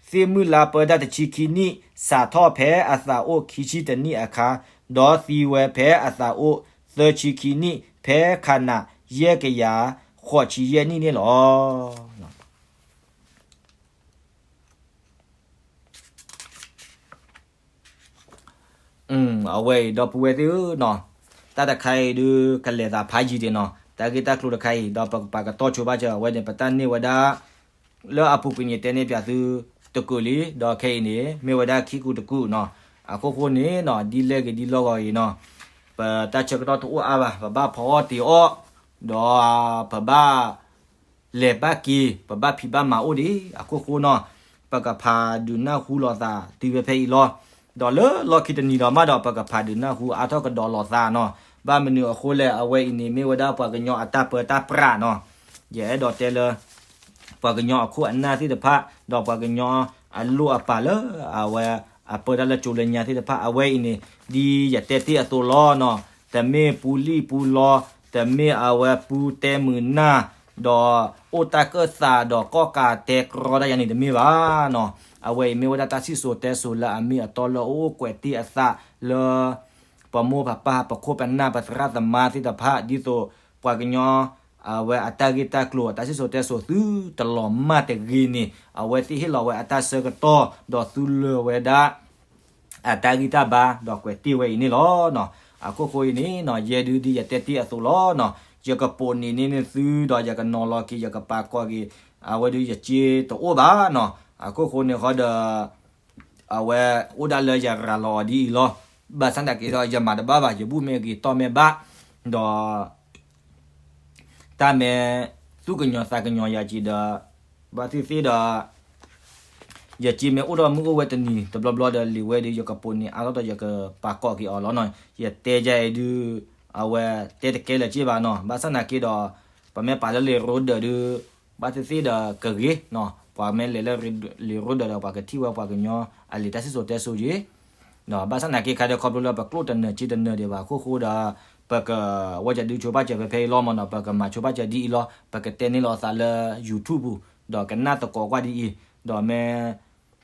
သ့ၣ်မုၢ်လါပၢတၢ်တဆံခံနံၣ် စးထီၣ်ဖဲအသးအိၣ်ခံဆံတနံၣ်အခါ, ဒီးသံဝဲဖဲအသးအိၣ်သၢဆံခံနံၣ် ဖဲခးနးယဲၢ်ကယၤဃိးဆံယဲၢ်နံၣ်န့ၣ်လီၤ. အဝဲအံၤ ဒီပုၢ်ဝဲၢ်သ့ၣ်ဧၢနီၤ, တၢ်တခါအံၤဒုး ကလဲၤသးဖးယံၤဒံးနီၤ, တၢ်ဂ့ၢ်တၢ်ကျိၤတခါအံၤ ဒီးပကပာ်ကတီၢ်ဆိဘၣ်စၢၤ အဝဲန့ၣ် ပတၢ်န့ၢ်ဝဲဒၣ် လၢအပူၤကွံာ်န့ၣ် တဲန့ၢ်ပၠးသုတကုာ်လံ, ဒီးခဲအံၤန့ၣ် မ့ၢ်ဝဲဒၣ်ခံကူတကူာ်နီၤ, အခိၣ်ဃိန့ၣ်နီၤ ဒ်လဲၣ်ဂ့ၤဒ်လီၢ်ဂီၤအံၤနီၤ, ပတၢ်ဆၢကတီၢ်တအိၣ်အါဘၣ်, ပဘၣ်ဖီအီၣ်တ့ၤအီၣ်, ဒီးပဘၣ် လဲၤဘၣ်က့ၤ ပဘၣ်ဖံးဘၣ်မၤအိၣ်ဒံး အခိၣ်ဃိနီၤ, ပကဖးဒုးနၢ်ဟူလိာ်သးတုၤဝဲဖဲအံၤလီၤ. ဒီးလၢလီၢ်ခံတနံၤဒီးမးဒီး ပကဖးဒုးနၢ်ဟူအါထီၣ်ကဒီးလိာ်သးနီၤ, ဘၣ်မနုၤအဃိလဲၣ် အဝဲအံၤန့ၣ် မ့ၢ်ဝဲဒၣ်ပှၤကညီအတၢ်ပၢတၢ်ပြးနီၤ, ယအဲၣ်ဒိးတဲလၢ ပှၤကညီအခိၣ်အနၢ်သ့ၣ်တဖၣ် ဒီးပှၤကညီအလိၣ်အပာ်လၢအဝဲအပၢတၢ်လၢကၠိလၢညါသ့ၣ်တဖၣ် အဝဲအံၤန့ၣ် ဒ်ယတဲတ့ၢ်အသိးလီၤနီၤ, တမ့ၢ်ပူလံၣ်ပူလီ, တမ့ၢ်အဝဲပူတဲမုာ်နၢ်, ဒီးအိၣ်တၢ်ကၢၣ်သးဒီးကီၣ်ကးတဲကြီတၢ်ယါန့ၣ်တမ့ၢ်ဘၣ်နီၤ, အဝဲအံၤမ့ၢ်ဝဲဒၣ်တၢ်စံၣ်စိၤတဲစိၤလၢအမ့ၢ်အတီလၢအအိၣ်ကွဲးတ့ၢ်အသးလၢ ပမိၢ်ပပၢ် ပခိၣ်ပနၢ် ပသရၣ်သမါသ့ၣ်တဖၣ် ဒ်သိးပှၤကညီ အဝဲအတၢ်ဂ့ၢ်တၢ်ကျိၤ အတၢ်စံၣ်စိၤတဲစိၤသုတလီၤမၢ်တဂ့ၤန့ၣ် အဝဲသ့ၣ်ဟ့ၣ်လီၤဝဲအတၢ်ဆၢကတီၢ် ဒီးသူလၢာ်ဝဲဒၣ် အတၢ်ဂံၢ်တၢ်ဘါ ဒီးကွဲးတ့ၢ်ဝဲအံၤန့ၣ်လီၤ. အခိၣ်ဃိအံၤန့ၣ်နီၤ ယဲဒုးဒ်ယတဲတ့ၢ်အသိးလီၤနီၤ, ယကပိာ်န့ၢ်န့ၢ်သု ဒီးယကနီၤလီၤက့ၤ ယကပာ်ကီၢ်က့ၤ အဝဲဒုးယစ့တအိၣ်ဘၣ်နီၤ, အခိၣ်ဃိန့ၣ်ဃီဒီး အဝဲအိၣ်ဒၣ်လၢယရၤလီၤအီၤဒ်အံၤလီၤ. ဘၣ်ဆၣ်သနာ်က့ဒီး ယမၤတဘၣ်ဘၣ်, ယဘူၣ်မ့ၢ်ဂ့ၤတီၢ်မ့ၢ်ဘၣ်, ဒီး တၢ်မ့ၢ်သူၣ်ကညီၤသးကညီၤယၤက့ၤဒီး ဘၣ်သ့ၣ်သ့ၣ်ဒီး ယစ့မ့ၢ်အိၣ်ဒီးမုၢ်အိၣ်ဝဲတနံၤတဘျီဘျီဒီး လံာ်ဝဲဒီး ယကပိာ်န့ၢ်အါထီၣ်ဒီး ယကပာ်ကီၢ်က့ၤအီၤလီၤနီၤ. ယတဲယၤအံၤဒုး အဝဲတဲတကဲလၢၤက့ဘၣ်နီၤ. ဘၣ်ဆၣ်သနာ်က့ဒီး ပမ့ၢ်ပာ်လၢလံာ်ရိဒၢးဒုး ဘၣ်သ့ၣ်သ့ၣ်ဒီးကဂ့ၤနီၤ. ပှၤမ့ၢ်လဲၤလၢလံာ်ရိဒၢးဒီး ပှၤကထံၣ်ဝဲပှၤကညီအလံာ်တၢ်စံၣ်စိၤတဲစိၤက့ၤ ဒီးဘၣ်ဆၣ်သနာ်က့ခါဒီး ခီဖျိလၢပကျိၣ်တနၢၤစ့တနၢၤဒံးဘၣ်အခိၣ်ဃိဒီး ပကဝဲဒၣ်ဒုးဆိဘၣ်စၢၤဖဲဖဲအံၤလီၤမးနီၤ. ပကမၤဆိဘၣ်စၢၤဒ်အံၤလီၤ. ပကတဲန့ၢ်လီၤအသးလၢ YouTube ပူၤ ဒီးကနၣ်သကိးကွၢ်ဒ်အံၤ, ဒီးမ့ၢ်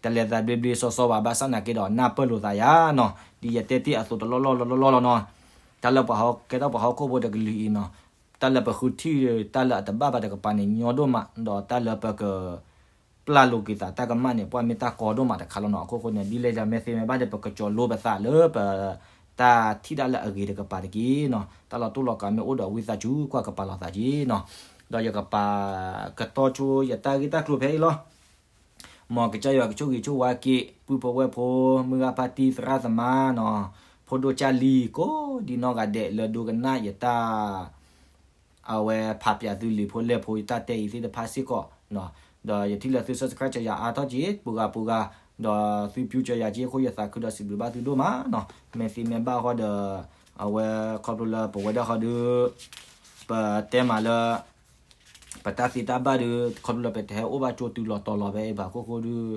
တလဲၤသးဘျ့ဘျ့စီစီဘၣ် ဘၣ်ဆၣ်သနာ်က့ဒီး နၢ်ပၢၢ်လိာ်သးယၤနီၤ. ဒ်ယတဲတ့ၢ်အသိးတလီၢ်လီၢ်လီၢ်လီၢ်လီၢ်နီၤ. တၢ်လၢပှၤဟီကဲထီၣ်ပှၤဟီၣ်ခိၣ်ဖိတကလုာ်အံၤနီၤ, တၢ်လၢပဃုထံၣ်တၢ်လၢအတဘၣ်ဘၣ်တကပၤန့ၣ် ညီဒိၣ်မး, ဒီးတၢ်လၢပကပျၢ်လိာ်က့ၤသးတၢ်ကမၣ်န့ၣ် ပှၤမ့ၢ်တၢ်ကီဒိၣ်မးတခါလီၤနီၤ. အခိၣ်ဃိန့ၣ် ဒ်လဲၣ်ဒ်လဲၣ် မ့ၢ်သ့မ့ၢ်ဘၣ်ဒီး ပကကၠီၤလိပသးလၢပတၢ်ထံၣ်တၢ်လၢအဂ့ၤတကပၤတက့ၢ်နီၤ. တၢ်လီၤတိၢ်လီၤကးမ့ၢ်အိၣ်ဒီး ဝံသးစူၤကွၢ်ကပာ်လီၤသးက့ၤနီၤ. ဒီးယကပာ်ကတီၢ်ဆိယတၢ်ဂ့ၢ်တၢ်ကျိၤဖဲအံၤလီၤ. မ်ကစၢ်ယွၤကဆိၣ်ဂ့ၤဆိၣ်ဝါက့ၤ ပုၢ်ဖိဝဲၢ်ဖိ မုၢ်ဂၤဖါတံၢ် သရၣ်သမါနီၤ, ဖိဒိၣ်ကၢ်လံၤ ကိးဒံနီၢ်ဂၤဒဲးလၢဒိကနၣ်ယတၢ် အဝဲဖးပၠးသုလံၤဖိလဲၢ်ဖိ ယတၢ်တဲအံၤသ့ၣ်တဖၣ်စ့ၢ်ကီး, ဒီးယထံၣ်လၢသု subscribe ယၤအါထီၣ်က့ၤ ပှၤဂၤပှၤဂၤ, ဒီးသု ပျူၤကၠီၤ ယၤက့ၤအဃိ ယသးခုဒီးစံးဘျုးဘၣ်သုဒိၣ်မးနီၤ. မ့ၢ်သ့မ့ၢ်ဘၣ်ဃီဒီး အဝဲခီဖျိလၢပဝဲဒၣ်ဃီဒီး ပတဲမးလၢ ပတၢ်သ့တၢ်ဘၣ်ဒီး ခီဖျိလၢပတဟဲအိၣ်ဘၣ်ကၠိတုၤလီၤတီၤလီၤဖဲအံၤဘၣ်အခိၣ်ဃိဒီး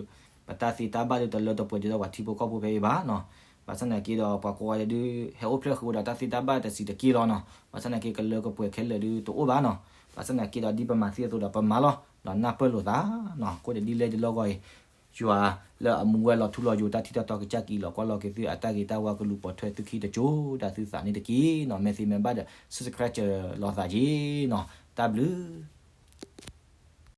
ပတၢ်သ့တၢ်ဘၣ်ဒီး တလၢတပှဲၤဒ်သိးပှၤထံဖိကီၢ်ဖိဖဲအံၤဘၣ်နီၤ. ဘၣ်ဆၣ်သနာ်က့ဒီး ပှၤကိးဂၤဒဲးဒုး ဟဲအိၣ်ဖျဲၣ်ဃုာ်ဒီးတၢ်သ့တၢ်ဘၣ်တစံးတက့ၢ်လီၤနီၤ. ဘၣ်ဆၣ်သနာ်က့ ကလၢကပှဲၤခဲလၢာ်ဒုးတအိၣ်ဘၣ်နီၤ. ဘၣ်ဆၣ်သနာ်က့ဒီး ဒ်ပမၤသ့အသိးဒီးပမၤလီၤ, ဒီးနၢ်ပၢၢ်လိာ်သးနီၤ. အဃိဒီးဒ်လဲၣ်ဒ်လဲၣ်ဂီၢ်အံၤ ယွၤလၢအမူဝဲလီၤထူလီၤယိာ် တၢ်ထံၣ်တၢ်တီကစၢ်ကံလီၤကွၢ်လီၤက့ၤသုအတၢ်ဂ့ၤတၢ်ဝါ ကလူၤပိာ်ထွဲသုခံတကၠိ ဒၣ်သုသးန့ၣ်တက့ၢ်နီၤ. မ့ၢ်သ့မ့ၢ်ဘၣ်ဒီး subscribe လိာ်သးက့ၤနီၤ. တၢ်ဘျုး